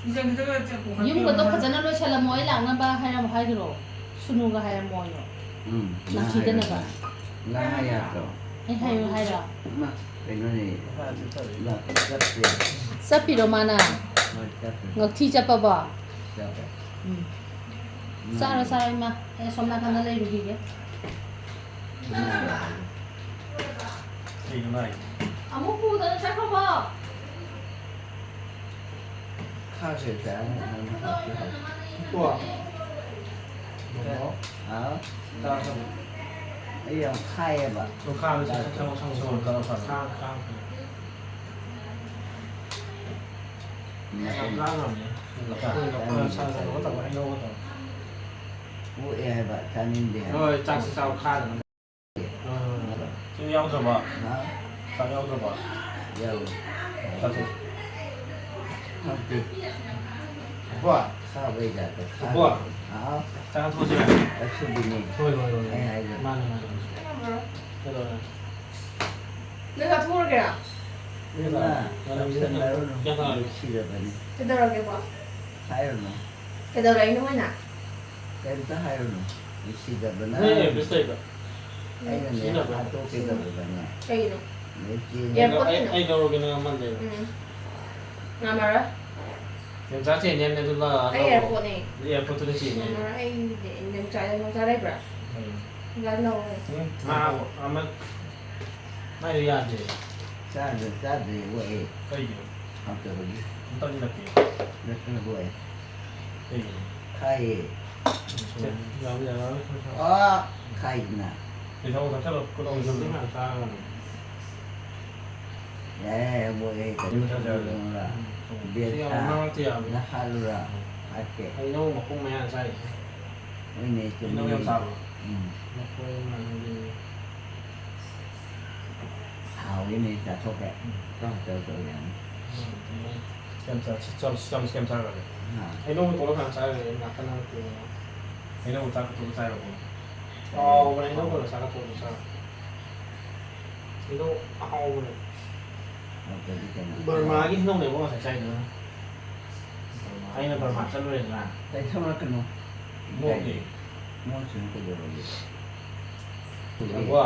ꯏꯆꯟꯒꯤꯗꯣ ꯆꯠꯄꯨ ꯈꯪꯗꯦ ꯌꯨꯝꯒꯗꯣ ꯃꯁꯥꯅ꯫ ꯐꯖꯅ ꯂꯣꯏꯁꯜꯂꯝꯃꯣ, ꯑꯩ ꯂꯥꯛꯅꯕ ꯍꯥꯏꯔꯝꯃꯣ ꯍꯥꯏꯈ꯭ꯔꯣ꯫ ꯁꯨꯅꯨꯒ ꯍꯥꯏꯔꯝꯃꯣꯌꯣ꯫ ꯎꯝ, ꯅꯪ ꯅꯨꯡꯁꯤꯗꯅꯕ꯫ ꯍꯥꯏꯔꯣ, ꯅꯪ ꯍꯥꯏ ꯌꯥꯗ꯭ꯔꯣ? ꯑꯩ ꯍꯥꯏꯌꯨ ꯍꯥꯏꯔꯣ? ꯏꯃꯥ, ꯀꯩꯅꯣꯅꯦ, ꯂꯥꯛ-, ꯆꯠꯇꯦ꯫ ꯆꯠꯄꯤꯔꯣ ꯃꯥꯅ? ꯍꯣꯏ, ꯆꯠꯇꯦ꯫ ꯉꯛꯊꯤ ꯆꯠꯄꯕꯣ? ꯆꯠꯇꯦ꯫ ꯎꯝ꯫ ꯏꯃꯥ, ꯆꯥꯔꯣ, ꯆꯥꯔꯣ, ꯏꯃꯥ꯫ ꯑꯩ ꯑꯁꯣꯝ ꯅꯥꯀꯟꯗ ꯂꯩꯔꯨꯈꯤꯒꯦ꯫ ꯏꯃꯥ, ꯀꯩꯅꯣ ꯅꯥꯏ? ꯑꯃꯨꯛ ꯄꯨꯗꯅ ꯆꯠꯈ꯭ꯔꯕꯣ? ꯈꯥꯁꯦ ꯆꯥꯔꯦ, ꯅꯪ ꯍꯥꯞꯀꯦ ꯍꯥꯞꯀꯦ꯫ ꯀꯣ꯫ ꯍꯥꯎ? ꯆꯥꯔꯣ꯫ ꯑꯩ ꯌꯥꯝ ꯈꯥꯏꯌꯦꯕ꯫ ꯈꯥꯡ, ꯈꯥꯡ, ꯈꯥꯡ꯫ ꯌꯥꯝ ꯂꯥꯡꯉꯝꯅꯦ꯫ ꯁꯥ ꯀꯩꯅꯣ ꯇꯧꯕ, ꯍꯩꯅꯧꯒ ꯇꯧꯕ꯫ ꯑꯣꯛꯑꯦ ꯍꯥꯏꯕ, ꯆꯥꯅꯤꯡꯗꯦ ꯍꯥꯏꯕ꯫ ꯍꯣꯏ, ꯆꯥꯛꯁꯨ ꯆꯥꯕ ꯈꯥꯗꯅ꯫ ꯁꯤ ꯌꯥꯎꯗ꯭ꯔꯕꯣ? ꯍꯥ? ꯆꯥꯛ ꯌꯥꯎꯗ꯭ꯔꯕꯣ? ꯌꯥꯎꯋꯦ꯫ ꯆꯥꯊꯣꯛ꯫ ꯍꯥꯎꯇꯦ꯫ ꯏꯕꯣ, ꯈꯥꯕꯩ ꯖꯥꯠꯇꯣ ꯈꯥ-, ꯏꯕꯣ꯫ ꯍꯥꯎ? ꯆꯥꯛ ꯆꯥꯊꯣꯛꯑꯁꯤꯔ? ꯑꯁꯨꯕꯤꯅꯦ꯫ ꯍꯣꯏ, ꯍꯣꯏ, ꯍꯣꯏ꯫ ꯑꯩ ꯍꯥꯏꯗꯣ꯫ ꯃꯥꯅꯦ, ꯃꯥꯅꯦ꯫ ꯀꯩꯗꯧꯔꯦ? ꯅꯣꯏ ꯆꯥꯊꯣꯛꯎꯔꯒꯦꯔꯥ? ꯏꯃꯥ, ꯌꯥꯔꯦ, ꯆꯥꯛꯁꯟꯅꯔꯨꯅꯨ꯫ ꯌꯥꯔꯦ꯫ ꯅꯨꯡꯁꯤꯔꯕꯅꯤ꯫ ꯀꯩꯗꯧꯔꯒꯦꯕ? ꯍꯥꯏꯔꯨꯅꯨ꯫ ꯀꯩꯗꯧꯔꯛꯏꯅꯣ ꯃꯣꯏꯅ? ꯀꯩꯝꯇ ꯍꯥꯏꯔꯨꯅꯨ꯫ ꯅꯨꯡꯁꯤꯗꯕꯅ ꯅꯣꯏ ꯑꯦꯞꯁ ꯂꯩꯕ? ꯑꯩꯅꯅꯦ ꯁꯤꯖꯤꯟꯅꯕ꯭ꯔꯥ? ꯍꯥꯠꯇꯣꯛꯀꯦ ꯇꯧꯕꯅꯦ꯫ ꯀꯩꯒꯤꯅꯣ? ꯂꯩꯇꯦ꯫ ꯑꯦꯌꯥꯔꯄꯣꯔꯠ ꯑꯩ, ꯀꯩꯅꯣ? ꯑꯩ ꯂꯧꯔꯒꯦ ꯅꯪ ꯑꯃ ꯂꯩꯔꯣ꯫ ꯎꯝ꯫ ꯉꯝꯃꯔꯣꯏ꯫ ꯌꯣꯡꯆꯥꯛ ꯆꯦꯟꯅꯦ ꯑꯗꯨ ꯂꯥꯛꯑꯣ꯫ ꯑꯩ ꯑꯦꯌꯥꯔꯄꯣꯔꯠꯅꯦ꯫ ꯑꯦꯌꯥꯔꯄꯣꯔꯠꯇꯨꯗ ꯆꯦꯟꯅꯦ꯫ ꯉꯝꯃꯔꯣꯏ꯫ ꯑꯩ ꯅꯦꯝꯆꯥ-, ꯅꯦꯝꯆꯥ ꯂꯩꯕ꯭ꯔꯥ? ꯎꯝ꯫ ꯅꯦꯝꯆꯥ ꯂꯧꯔꯦ꯫ ꯎꯝ, ꯃꯥ ꯑꯃ ꯃꯥꯏꯗꯣ ꯌꯥꯗꯦ꯫ ꯆꯥꯗ꯭ꯔꯦ, ꯆꯥꯗ꯭ꯔꯦ, ꯑꯣꯛꯑꯦ꯫ ꯀꯩꯒꯤꯅꯣ? ꯍꯥꯎꯇꯕꯒꯤ꯫ ꯑꯝꯇ ꯏꯜꯂꯛꯀꯦ꯫ ꯅꯠꯇꯅ ꯑꯣꯛꯑꯦ꯫ ꯀꯩꯒꯤꯅꯣ? ꯈꯥꯏꯌꯦ꯫ ꯌꯥꯔꯣꯏ, ꯌꯥꯔꯣꯏ꯫ ꯑꯣ, ꯈꯥꯏꯗꯅ꯫ ꯄꯤꯊꯛꯑꯣ, ꯊꯛꯆꯜꯂꯣ, ꯈꯨꯠ ꯑꯃ ꯆꯠꯂꯣ꯫ ꯌꯥꯔꯦ, ꯌꯥꯔꯦ, ꯑꯣꯛꯑꯦ꯫ ꯎꯝ, ꯊꯛꯆꯜꯂꯣ꯫ ꯀꯩꯗꯧꯔꯒꯦ? ꯎꯝ, ꯎꯝ꯫ ꯕꯦꯠ ꯁꯤ ꯌꯥꯝ ꯁꯥ-, ꯃꯔꯛꯇ ꯌꯥꯝ ꯅꯍꯥꯜꯂꯨꯔꯥ? ꯍꯥꯠꯀꯦ꯫ ꯍꯩꯅꯧ ꯃꯄꯨꯝ ꯃꯌꯥ ꯆꯥꯏ꯫ ꯍꯣꯏꯅꯦ, ꯆꯨꯝꯃꯤꯅꯦ꯫ ꯍꯩꯅꯧ ꯌꯥꯝ ꯆꯥꯕ꯭ꯔꯣ? ꯎꯝ꯫ ꯂꯐꯣꯏ ꯑꯃ ꯑꯗꯒꯤ ꯍꯥꯎꯋꯤꯅꯦ, ꯆꯥꯊꯣꯛꯀꯦ꯫ ꯎꯝ꯫ ꯀꯔꯝ ꯇꯧ ꯇꯧ ꯌꯥꯅꯤ? ꯎꯝ, ꯎꯝ꯫ ꯁꯦꯝ ꯁꯥ-, ꯁꯦꯝ, ꯁꯦꯝ, ꯁꯦꯝ ꯁꯥꯈ꯭ꯔꯒꯦ꯫ ꯑꯥ꯫ ꯍꯩꯅꯧ ꯇꯣꯠꯂꯒ ꯍꯥꯟꯅ ꯆꯥꯈ꯭ꯔꯒꯦ, ꯅꯥꯀꯟ ꯅꯥꯀꯟ꯫ ꯍꯩꯅꯧ ꯆꯥꯛꯀ ꯇꯣꯠꯂ ꯆꯥꯏꯔꯣ? ꯍꯥꯎꯕꯅꯦ, ꯍꯩꯅꯧ ꯇꯣꯠꯂ ꯆꯥꯛꯀ ꯇꯣꯠꯂ ꯆꯥꯕ꯫ ꯍꯩꯅꯧ ꯑꯍꯥꯎꯕꯅꯦ꯫ ꯍꯥꯎꯇ꯭ꯔꯗꯤ ꯀꯩꯅꯣ? ꯕꯔꯃꯥꯒꯤ ꯍꯩꯅꯧꯅꯦꯕꯣ ꯉꯁꯥꯏ ꯆꯥꯏꯗꯨꯅ꯫ ꯑꯩꯅ ꯕꯔꯃꯥ ꯆꯠꯂꯨꯔꯦꯗꯅ꯫ ꯇꯩꯊꯣꯛꯂꯛꯀꯅꯨ꯫ ꯅꯣꯛꯑꯦ꯫ ꯃꯣꯏꯁꯤꯅ ꯀꯩꯗꯧꯔꯒꯦ? ꯆꯪꯕ꯭ꯔꯣ?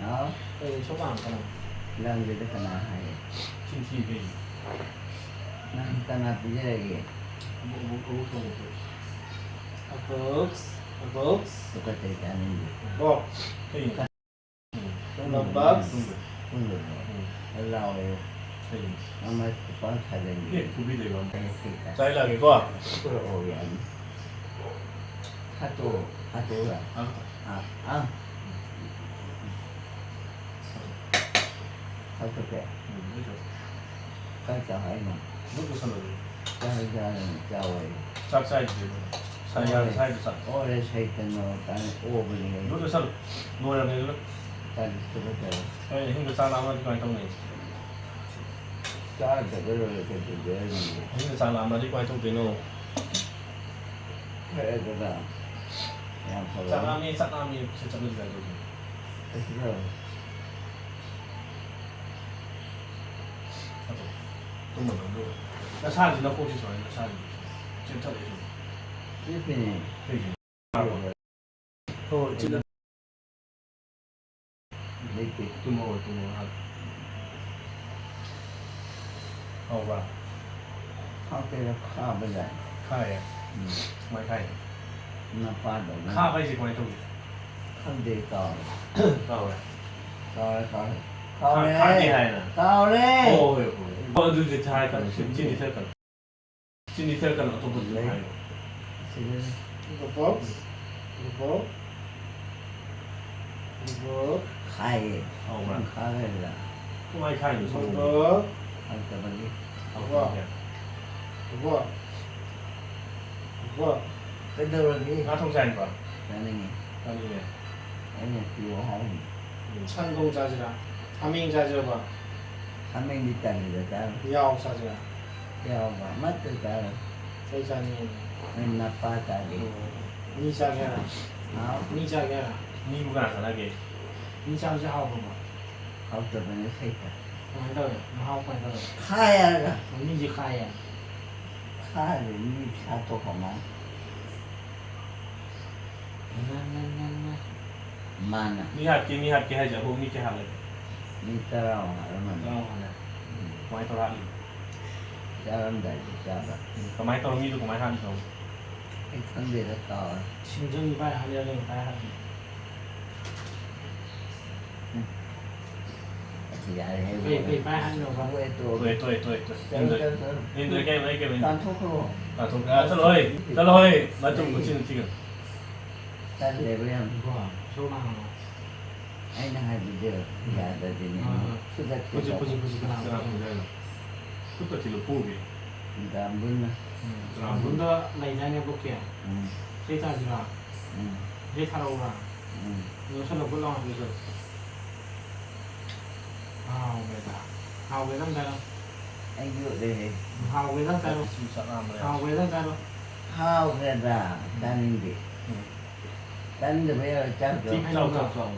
ꯍꯥꯎ? ꯑꯩ ꯁꯣꯝ ꯂꯥꯡꯉꯛꯀꯅꯣ꯫ ꯂꯝꯁꯤꯗ ꯀꯅꯥ ꯍꯥꯏꯌꯦ? ꯆꯤꯟꯊꯤ ꯀꯩ? ꯅꯪ ꯀꯅꯥ ꯄꯤꯖꯔꯒꯦ? ꯑꯃꯨꯛ ꯑꯃꯨꯛ ꯑꯃꯨꯛ ꯊꯣꯡꯉꯛꯄ꯫ ꯑꯕꯣꯛꯁ, ꯑꯕꯣꯛꯁ, ꯇꯨꯀꯠꯆꯩ ꯆꯥꯅꯤꯡꯗꯦ꯫ ꯑꯕꯣꯛ꯫ ꯀꯩ? ꯕꯕꯛꯁ꯫ ꯈꯪꯗꯕ꯭ꯔꯣ? ꯂꯥꯎꯋꯦ꯫ ꯀꯩ? ꯃꯃꯥꯏ ꯈꯨꯄꯥꯛ ꯊꯥꯖꯟꯒꯦ꯫ ꯑꯦ, ꯐꯨꯕꯤꯗꯣꯏꯕ ꯑꯃ꯫ ꯑꯩ ꯁꯤꯗ ꯆꯥꯏ ꯂꯥꯛꯀꯦꯀꯣ꯫ ꯄꯨꯔꯛꯑꯣ ꯌꯥꯅꯤ꯫ ꯍꯥꯠꯇꯣꯛꯑꯣ, ꯍꯥꯠꯇꯣꯛꯑꯣ꯫ ꯑ, ꯑꯥ, ꯑꯥ꯫ ꯍꯥꯠꯇꯣꯛꯀꯦ꯫ ꯎꯝ, ꯑꯩꯁꯨ꯫ ꯀꯥꯏ ꯆꯥꯎ ꯍꯥꯏꯅꯣ? ꯑꯗꯨꯝ ꯄꯨꯁꯜꯂꯣ ꯑꯗꯨꯗꯤ꯫ ꯆꯥꯛ ꯆꯥꯔꯅꯤ, ꯆꯥꯎꯋꯦ꯫ ꯆꯥꯛ ꯆꯥꯏꯗ꯭ꯔꯤꯕ꯫ ꯁꯥ ꯌꯥꯔꯦ, ꯁꯥꯏꯗꯣ ꯆꯥꯛ꯫ ꯑꯣꯔꯦ ꯁꯩꯇꯅꯣ ꯀꯥꯏꯅ ꯑꯣꯕꯅꯦ꯫ ꯑꯗꯨꯝ ꯆꯥꯁꯜꯂꯣ꯫ ꯂꯣꯏꯔꯕꯅꯦ ꯑꯗꯨꯅ꯫ ꯇꯜꯂꯤ, ꯇꯨꯀꯠꯆꯔꯦ꯫ ꯑꯩ ꯑꯍꯤꯡꯗ ꯆꯥꯛ ꯂꯥꯝꯃꯗꯤ ꯀꯃꯥꯏꯅ ꯇꯧꯅꯤ? ꯆꯥꯗ꯭ꯔꯒ ꯂꯣꯏꯔꯦ, ꯀꯩꯗꯧꯗꯣꯏꯅꯣ? ꯑꯍꯤꯡꯗ ꯆꯥꯛ ꯂꯥꯝꯃꯗꯤ ꯀꯃꯥꯏꯅ ꯇꯧꯗꯣꯏꯅꯣ? ꯐꯔꯦꯗꯅ꯫ ꯌꯥꯝ ꯐꯔꯦ꯫ ꯆꯥꯛ ꯂꯥꯝꯃꯦ, ꯆꯥꯛ ꯂꯥꯝꯃꯦ꯫ ꯁꯤ ꯆꯠꯂꯗꯤ ꯀꯃꯥꯏꯅ ꯇꯧꯗꯣꯏꯅꯣ? ꯀꯩꯁꯨ ꯇꯧꯔꯣꯏ꯫ ꯑꯗꯣ, ꯇꯨꯝꯃ ꯑꯗꯨꯝ ꯂꯣꯏꯔꯦ꯫ ꯅꯁꯥꯁꯤ ꯅꯈꯣꯛꯁꯤ ꯁꯨꯃꯥꯏꯅ ꯅꯁꯥꯁꯤ ꯆꯦꯞꯊꯔꯛꯏꯁꯤ꯫ ꯆꯦꯞꯄꯤꯅꯦ꯫ ꯀꯩꯒꯤꯅꯣ? ꯍꯣꯏ, ꯆꯤꯟ-, ꯂꯩꯇꯦ꯫ ꯇꯨꯝꯃꯣ, ꯇꯨꯝꯃꯣ ꯉꯥꯏꯍꯥꯛ꯫ ꯍꯥꯎꯕ꯭ꯔꯥ? ꯈꯪꯗꯦꯗ, ꯈꯥꯕꯖꯥꯠꯅꯤ꯫ ꯈꯥꯏꯌꯦ? ꯎꯝ꯫ ꯀꯃꯥꯏ ꯈꯥꯏꯅꯣ? ꯅꯄꯥꯗꯧꯅ꯫ ꯈꯥꯕ ꯍꯥꯏꯁꯦ ꯀꯃꯥꯏꯅ ꯇꯧꯒꯦ? ꯈꯪꯗꯦ, ꯀꯥꯎꯔꯦ꯫ ꯀꯥꯎꯔꯦ? ꯀꯥꯎꯔꯦ, ꯀꯥꯎꯔꯦ꯫ ꯈꯥ-, ꯀꯥꯎꯔꯦ꯫ ꯈꯥꯗꯦ ꯍꯥꯏꯅ? ꯀꯥꯎꯔꯦ꯫ ꯍꯣꯏ, ꯍꯣꯏ, ꯍꯣꯏ꯫ ꯑꯣ, ꯑꯗꯨꯗꯤ ꯊꯥꯏ ꯀꯩꯅꯣ, ꯆꯤꯟ-, ꯆꯤꯟꯗꯤ ꯊꯛꯀꯅꯨ꯫ ꯆꯤꯟꯗꯤ ꯊꯛꯀꯅꯨ, ꯑꯇꯣꯞꯄꯗꯤ ꯑꯗꯨꯝ ꯍꯥꯏꯌꯣ꯫ ꯁꯤꯗꯅꯦ꯫ ꯕꯕꯛꯁ, ꯕꯕꯛ, ꯕꯕꯛ꯫ ꯈꯥꯏꯌꯦ꯫ ꯍꯥꯎꯕ꯭ꯔꯥ? ꯈꯥꯒꯗ꯭ꯔꯥ? ꯀꯃꯥꯏ ꯈꯥꯏꯅꯣ, ꯁꯪꯒꯣꯝ? ꯕꯕꯛ, ꯍꯥꯎꯇꯕꯒꯤ꯫ ꯍꯥꯎꯇꯕꯒꯤ꯫ ꯕꯕꯛ, ꯕꯕꯛ꯫ ꯀꯩꯗꯧꯔꯒꯦ? ꯉꯥ ꯊꯣꯡ ꯆꯥꯅꯤꯡꯕ꯭ꯔꯣ? ꯆꯥꯅꯤꯡꯉꯤ꯫ ꯆꯥꯅꯤꯡꯉꯦ꯫ ꯑꯩꯅ ꯄꯤꯌꯣ ꯍꯥꯏꯔꯤꯅꯤ꯫ ꯁꯪꯒꯣꯝ ꯆꯥꯁꯤꯔꯥ? ꯍꯥꯃꯦꯡ ꯆꯥꯁꯤꯔꯕ? ꯍꯥꯃꯦꯡꯗꯤ ꯇꯜꯂꯤꯗ ꯆꯥꯔꯣꯏ꯫ ꯌꯥꯎ ꯆꯥꯁꯤꯔꯥ? ꯌꯥꯎꯕ ꯑꯃꯠꯇ ꯆꯥꯔꯣꯏ꯫ ꯑꯩ ꯆꯥꯅꯤꯡꯉꯦ꯫ ꯅꯪ ꯅꯄꯥ ꯆꯥꯒꯦ꯫ ꯃꯤ ꯆꯥꯒꯦ ꯍꯥꯏꯔꯣ? ꯍꯥꯎ? ꯃꯤ ꯆꯥꯒꯦ ꯍꯥꯏꯔꯣ? ꯃꯤꯕꯨ ꯀꯅꯥ ꯆꯥꯅꯒꯦ? ꯃꯤ ꯆꯥꯕꯁꯦ ꯍꯥꯎꯕ꯭ꯔꯕ? ꯍꯥꯎꯇꯕꯅ ꯁꯩꯇ꯫ ꯀꯃꯥꯏꯅ ꯇꯧꯔꯦ? ꯃꯍꯥꯎ ꯀꯃꯥꯏꯅ ꯇꯧꯔꯦ? ꯈꯥꯏ ꯍꯥꯏꯔꯒ꯫ ꯃꯃꯤꯡꯁꯦ ꯈꯥꯏꯌꯦ꯫ ꯈꯥꯏꯔꯦ, ꯃꯤ ꯁꯥꯠꯇꯣꯛꯈ꯭ꯔ ꯃꯥꯜꯂꯦ꯫ ꯅ, ꯅ, ꯅ, ꯅ꯫ ꯃꯥꯅ꯫ ꯃꯤ ꯍꯥꯠꯀꯦ, ꯃꯤ ꯍꯥꯠꯀꯦ ꯍꯥꯏꯁꯦ ꯑꯕꯣꯛ ꯃꯤ ꯀꯌꯥ ꯍꯥꯠꯂꯒꯦ? ꯃꯤ ꯇꯔꯥꯃꯨꯛ ꯍꯥꯠꯂꯝꯃꯅꯤ꯫ ꯇꯔꯥꯃꯨꯛ ꯍꯥꯠꯂꯦ꯫ ꯎꯝ꯫ ꯀꯃꯥꯏꯅ ꯇꯧꯔ ꯍꯥꯠꯂꯤꯅꯣ? ꯆꯥꯔꯝꯗꯥꯏꯗ ꯆꯥꯕ꯫ ꯎꯝ, ꯀꯃꯥꯏꯅ ꯇꯧꯔ ꯃꯤꯗꯣ ꯀꯃꯥꯏꯅ ꯍꯥꯠꯂꯤꯅꯣ? ꯑꯩ ꯈꯪꯗꯦꯗ, ꯀꯥꯎꯔꯦ꯫ ꯁꯤꯡꯖꯪ ꯄꯥꯏ ꯍꯥꯠꯂꯦ, ꯀꯃꯥꯏꯅ ꯍꯥꯠꯂꯤꯅꯣ? ꯌꯥꯔꯦꯍꯦ, ꯀꯩ, ꯀꯩ ꯄꯥꯏ ꯍꯥꯏꯅꯣꯕ? ꯇꯣꯛꯑꯦ, ꯇꯣꯛꯑꯦ꯫ ꯇꯣꯛꯑꯦ, ꯇꯣꯛꯑꯦ, ꯇꯣꯛꯑꯦ, ꯇꯣꯛꯑꯦ꯫ ꯆꯠꯂꯣ, ꯏꯟꯗ꯭ꯔ-, ꯆꯠꯂꯣ, ꯆꯠꯂꯣ꯫ ꯏꯟꯗ꯭ꯔ ꯀꯩ ꯂꯩ, ꯀꯩ ꯂꯩ? ꯇꯥꯟꯊꯣꯛꯈ꯭ꯔꯣ꯫ ꯇꯥꯟꯊꯣꯛꯈ꯭ꯔꯦ꯫ ꯑꯥ, ꯆꯠꯂꯣ ꯍꯣꯏ, ꯆꯠꯂꯣ ꯍꯣꯏ꯫ ꯃꯆꯨ ꯂꯩ꯫ ꯃꯆꯤꯟ ꯊꯤꯒꯅꯨ꯫ ꯇꯜꯂꯦꯕ ꯌꯥꯝ꯫ ꯀꯣ, ꯁꯣꯝ ꯍꯥꯡꯉꯣ꯫ ꯑꯩꯅ ꯍꯥꯏꯕꯗꯣ ꯎꯝ꯫ ꯌꯥꯗꯗꯤꯅꯦ, ꯑꯥ, ꯑꯥ꯫ ꯐꯨꯗꯠꯀꯦ ꯈꯨꯠꯁꯦ, ꯇꯧꯕ꯫ ꯈꯨꯠꯁꯦ, ꯈꯨꯠꯁꯦ ꯀꯅꯥ ꯀꯅꯥ ꯐꯨꯒꯦ ꯍꯥꯏꯅꯣ? ꯈꯨꯠꯇ ꯊꯤꯜꯂꯨ ꯐꯨꯒꯦ꯫ ꯗꯥꯝꯕꯨꯟꯅ꯫ ꯎꯝ, ꯗꯥꯝꯕꯨꯟꯗ ꯂꯩꯗꯥꯏꯅꯦ, ꯕꯣꯛꯀꯤ? ꯎꯝ꯫ ꯏꯁꯩ ꯇꯥꯁꯤꯔꯥ? ꯎꯝ꯫ ꯏꯁꯩ ꯊꯥꯔꯛꯎꯔꯥ? ꯎꯝ꯫ ꯌꯣꯠꯁꯜꯂꯣ, ꯄꯨꯠ ꯂꯥꯎꯅ꯫ ꯌꯣꯠꯁꯜꯂꯣ꯫ ꯍꯥꯎꯈ꯭ꯔꯦꯗ꯫ ꯍꯥꯎꯈ꯭ꯔꯦꯗ ꯑꯝꯇ ꯍꯥꯏꯔꯣ꯫ ꯑꯩ ꯌꯣꯠꯂꯦꯍꯦ꯫ ꯍꯥꯎꯈ꯭ꯔꯦꯗ ꯑꯝꯇ ꯍꯥꯏꯔꯣ꯫ ꯏꯁꯤꯡ ꯆꯥꯛ ꯂꯥꯝꯕꯅꯦ꯫ ꯍꯥꯎꯈ꯭ꯔꯦꯗ ꯑꯝꯇ ꯍꯥꯏꯔꯣ꯫ ꯍꯥꯎꯈ꯭ꯔꯦꯗ꯫ ꯎꯝ꯫ ꯆꯥꯅꯤꯡꯗꯦ꯫ ꯎꯝ꯫ ꯆꯥꯅꯤꯡꯗꯕ ꯌꯥꯔꯣꯏ, ꯆꯥꯛꯇꯣ꯫ ꯊꯤ ꯆꯥꯎ, ꯐꯥꯏꯅꯤꯡꯕ꯭ꯔꯣ? ꯆꯥꯎ, ꯆꯥꯎ꯫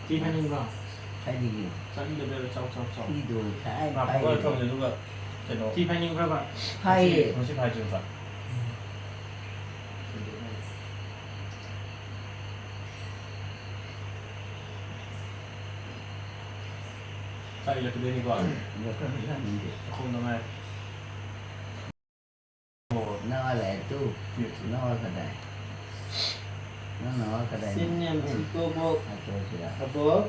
ꯊꯤ ꯐꯥꯏꯅꯤꯡꯕ꯭ꯔꯣ? ꯐꯥꯏꯅꯤꯡꯉꯦ꯫ ꯆꯥꯅꯤꯡꯗꯕ ꯌꯥꯔꯣꯏ, ꯆꯥꯎ, ꯆꯥꯎ, ꯆꯥꯎ꯫ ꯊꯤꯗꯣ ꯁꯥꯏ ꯉꯥ ꯐꯥꯏꯔꯦ꯫ ꯐꯥꯎꯕ ꯊꯝꯃꯦ, ꯑꯗꯨꯒ ꯀꯩꯅꯣ꯫ ꯊꯤ ꯐꯥꯏꯅꯤꯡꯕ꯭ꯔꯕ? ꯐꯥꯏꯌꯦ꯫ ꯉꯁꯤ, ꯉꯁꯤ ꯐꯥꯏꯁꯦ ꯅꯠꯇ꯭ꯔꯥ? ꯎꯝ꯫ ꯆꯥꯛ ꯏꯜꯂꯛꯀꯗꯣꯏꯅꯤꯀꯣ? ꯏꯜꯂꯛꯀꯅꯤ, ꯆꯥꯅꯤꯡꯗꯦ꯫ ꯃꯈꯣꯡꯗꯣ ꯉꯥꯏ꯫ ꯑꯣ꯫ ꯅꯋꯥ ꯂꯥꯛꯑꯦ ꯇꯨ꯫ ꯊꯤꯌꯨ, ꯊꯤꯌꯨ꯫ ꯅꯋꯥ ꯀꯗꯥꯏ? ꯅꯪ ꯅꯋꯥ ꯀꯗꯥꯏꯅꯣ? ꯆꯤꯟ ꯌꯥꯝ ꯊꯤꯀꯣ, ꯕꯣꯛ꯫ ꯍꯥꯏꯗꯣꯛꯑꯁꯤꯔꯥ? ꯑꯕꯣꯛ꯫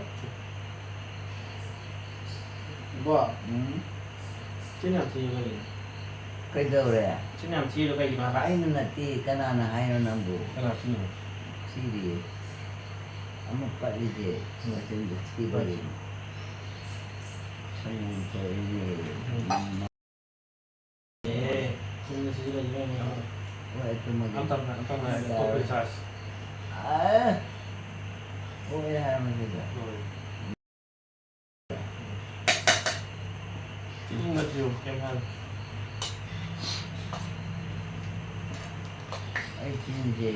ꯕꯣꯛ꯫ ꯎꯝ? ꯆꯤꯟ ꯌꯥꯝ ꯊꯤꯌꯦ ꯀꯔꯤꯅꯣ? ꯀꯩꯗꯧꯔꯦ? ꯆꯤꯟ ꯌꯥꯝ ꯊꯤꯔꯤꯗꯣ ꯀꯩꯒꯤꯅꯣ ꯍꯥꯏꯕ? ꯑꯩꯅ ꯅꯠꯇꯦ, ꯀꯅꯥꯅ ꯍꯥꯏꯅꯣ ꯅꯪꯕꯨ? ꯀꯅꯥ ꯊꯤꯔꯤꯅꯣ? ꯊꯤꯔꯤꯌꯦ꯫ ꯑꯃꯨꯛ ꯄꯠꯂꯤꯁꯦ, ꯎꯝ꯫ ꯃꯆꯤꯟꯗꯣ ꯊꯤꯕꯒꯤꯅꯤ꯫ ꯁꯪꯒꯣꯝ ꯊꯣꯛꯏꯅꯦ꯫ ꯎꯝ꯫ ꯑꯦ, ꯆꯤꯟꯗ ꯁꯤꯖꯤꯜꯂꯁꯤ ꯀꯩꯅꯣ? ꯍꯣꯏ, ꯇꯨꯝꯃꯒꯦ꯫ ꯑꯝꯇꯪ, ꯑꯝꯇꯪ ꯉꯥꯏ, ꯌꯥꯔꯣꯏ꯫ ꯇꯣꯛꯄꯩ ꯆꯥꯔꯖ꯫ ꯑꯦ, ꯇꯣꯛꯑꯦ ꯍꯥꯏꯔꯝꯃꯁꯤꯗ꯫ ꯍꯣꯏ꯫ ꯆꯤꯟ ꯏꯪꯅ ꯊꯤꯌꯨ, ꯀꯩꯝ ꯍꯥꯏꯔꯣꯏ꯫ ꯑꯩ ꯆꯤꯟꯁꯦ,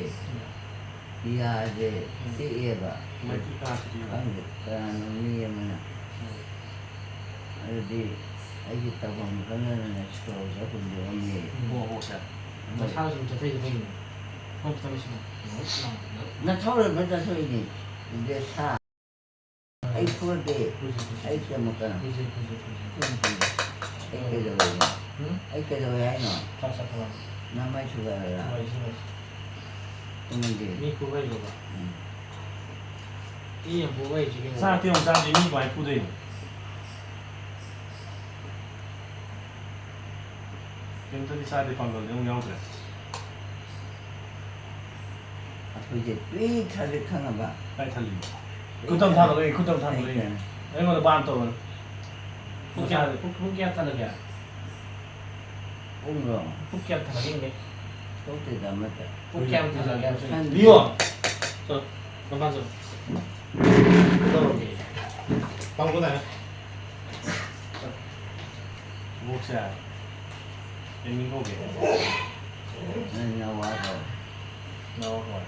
ꯎꯝ꯫ ꯌꯥꯁꯦ ꯎꯝ꯫ ꯇꯦꯛꯑꯦꯕ꯫ ꯃꯩꯈꯨ ꯀꯥ ꯊꯤꯌꯨ꯫ ꯈꯪꯗꯦ, ꯀꯅꯥꯅꯣ ꯃꯤ ꯑꯃꯅ꯫ ꯎꯝ꯫ ꯑꯗꯨꯗꯤ ꯑꯩꯒꯤ ꯇꯧꯐꯝ ꯈꯪꯗꯗꯅ ꯁꯣꯔꯁꯦ ꯍꯨꯟꯗꯣꯛꯑꯝꯃꯦ꯫ ꯎꯝ꯫ ꯍꯣ, ꯍꯣ, ꯁꯥꯔ꯫ ꯍꯣꯏ꯫ ꯃꯁꯥꯅ ꯁꯨꯝ ꯆꯠꯊꯩꯁꯦ ꯀꯩꯒꯤꯅꯣ? ꯍꯣꯏ, ꯆꯠꯂꯁꯤꯅ꯫ ꯅꯊꯧꯔꯝꯕ ꯆꯠꯊꯣꯛꯏꯅꯤ, ꯏꯕꯦꯁꯥ꯫ ꯑꯩ ꯐꯨꯗꯦ꯫ ꯐꯨꯁꯤ, ꯐꯨꯁꯤ꯫ ꯑꯩ ꯆꯃꯛꯀꯅ꯫ ꯐꯨꯁꯤ, ꯐꯨꯁꯤ, ꯐꯨꯁꯤ꯫ ꯐꯨꯁꯤ, ꯐꯨꯁꯤ꯫ ꯑꯩ ꯀꯩꯗꯧꯔꯤꯅꯣ? ꯎꯝ? ꯑꯩ ꯀꯩꯗꯧꯔꯤ ꯍꯥꯏꯅꯣ? ꯆꯥꯛ ꯆꯥꯊꯣꯛꯑꯣ꯫ ꯅꯃꯥꯏ ꯊꯨꯒꯥꯏꯔꯣꯔꯥ? ꯊꯨꯒꯥꯏꯁꯤ, ꯊꯨꯒꯥꯏꯁꯤ꯫ ꯀꯨꯝꯃꯒꯦ꯫ ꯃꯤ ꯐꯨꯕ ꯍꯩꯕ꯭ꯔꯣ? ꯎꯝ꯫ ꯃꯤ ꯌꯥꯝ ꯐꯨꯕ ꯍꯩꯁꯤ ꯀꯩꯅꯣ? ꯆꯥꯛꯇꯤ ꯑꯃꯨꯛ ꯆꯥꯗ꯭ꯔꯤ, ꯃꯤ ꯀꯃꯥꯏꯅ ꯐꯨꯗꯣꯏꯅꯣ? ꯀꯩꯝꯇꯗꯤ ꯆꯥꯗꯦ, ꯄꯥꯡꯒꯜꯗꯤ ꯑꯃꯨꯛ ꯌꯥꯎꯗ꯭ꯔꯦ꯫ ꯑꯩꯈꯣꯏꯁꯦ ꯄꯤꯛ ꯊꯜꯂꯦ ꯈꯪꯉꯕ? ꯀꯥꯏ ꯊꯜꯂꯤꯅꯣ? ꯄꯤꯛ ꯈꯨꯠꯇꯝ ꯊꯜꯂꯦ꯫ ꯊꯥꯡꯒꯠꯂꯛꯏ, ꯈꯨꯠꯇꯝ ꯊꯥꯡꯒꯠꯂꯛꯏ꯫ ꯄꯤꯛ ꯊꯜꯂꯦ꯫ ꯑꯩꯉꯣꯟꯗ ꯕꯥꯟ ꯇꯧꯔꯣ꯫ ꯄꯨꯡ ꯀꯌꯥ, ꯃꯁꯥꯗꯤ ꯄꯨꯡ, ꯄꯨꯡ ꯀꯌꯥ ꯊꯜꯂꯒꯦ? ꯄꯨꯡꯂꯣ? ꯄꯨꯡ ꯀꯌꯥ ꯊꯜꯂꯒꯦ ꯌꯦꯡꯒꯦ? ꯊꯣꯛꯇꯦꯗ ꯑꯃꯠꯇ꯫ ꯄꯨꯡ ꯀꯌꯥ ꯊꯜꯂꯒꯦ? ꯈꯪꯗꯦ꯫ ꯂꯤꯌꯣ! ꯆꯠꯂꯣ, ꯃꯄꯥꯟ ꯆꯠꯂꯣ꯫ ꯀꯩꯗꯧꯔꯒꯦ? ꯄꯥꯡꯒꯜ ꯍꯥꯏ꯫ ꯈꯨꯕꯣꯛꯁꯦ ꯀꯩ ꯃꯤꯡ ꯀꯧꯒꯦ? ꯅꯪ ꯅꯋꯥ ꯀꯧ꯫ ꯅꯋꯥ ꯀꯧ꯫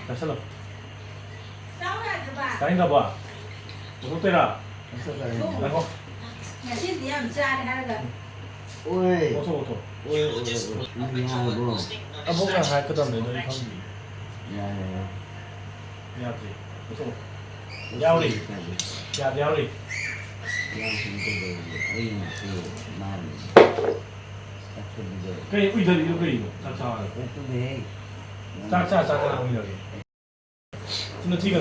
ꯆꯥꯁꯜꯂꯣ꯫ ꯇꯥꯅꯤꯡꯗ꯭ꯔꯕꯣ? ꯂꯧꯊꯣꯛꯇꯣꯏꯔꯥ? ꯉꯁꯤꯗꯤ ꯌꯥꯝ ꯆꯥꯔꯦ ꯍꯥꯏꯔꯒ꯫ ꯑꯣꯏ꯫ ꯑꯣꯊꯣ, ꯑꯣꯊꯣ꯫ ꯑꯣꯏ, ꯑꯣꯏ, ꯑꯣꯏ꯫ ꯅꯪ ꯌꯥꯔꯕꯣ? ꯑꯕꯣꯛꯅ ꯍꯥꯏꯔꯛꯀꯗꯕꯅꯦ, ꯑꯗꯣ ꯑꯩ ꯈꯪꯗꯦ꯫ ꯌꯥꯔꯦ, ꯌꯥꯔꯦ꯫ ꯌꯥꯗ꯭ꯔꯤ꯫ ꯑꯣꯊꯣ꯫ ꯌꯥꯎꯔꯤ꯫ ꯌꯥꯗꯦ, ꯌꯥꯎꯔꯤ꯫ ꯌꯥꯎꯗ꯭ꯔꯤ ꯀꯩꯗꯧꯔꯒꯦ? ꯑꯩꯅ ꯁꯤ ꯃꯥꯅꯤ꯫ ꯆꯠꯊꯕꯤꯗꯣ꯫ ꯀꯩ ꯎꯏꯊꯔꯤꯗꯣ ꯀꯩꯅꯣ? ꯆꯥꯛ ꯆꯥꯔꯒ꯫ ꯆꯠꯊꯕꯤꯍꯦ꯫ ꯆꯥꯛ ꯆꯥ ꯆꯥ ꯀꯅꯥ ꯎꯏꯊꯒꯦ? ꯁꯤꯅ ꯊꯤꯒ꯫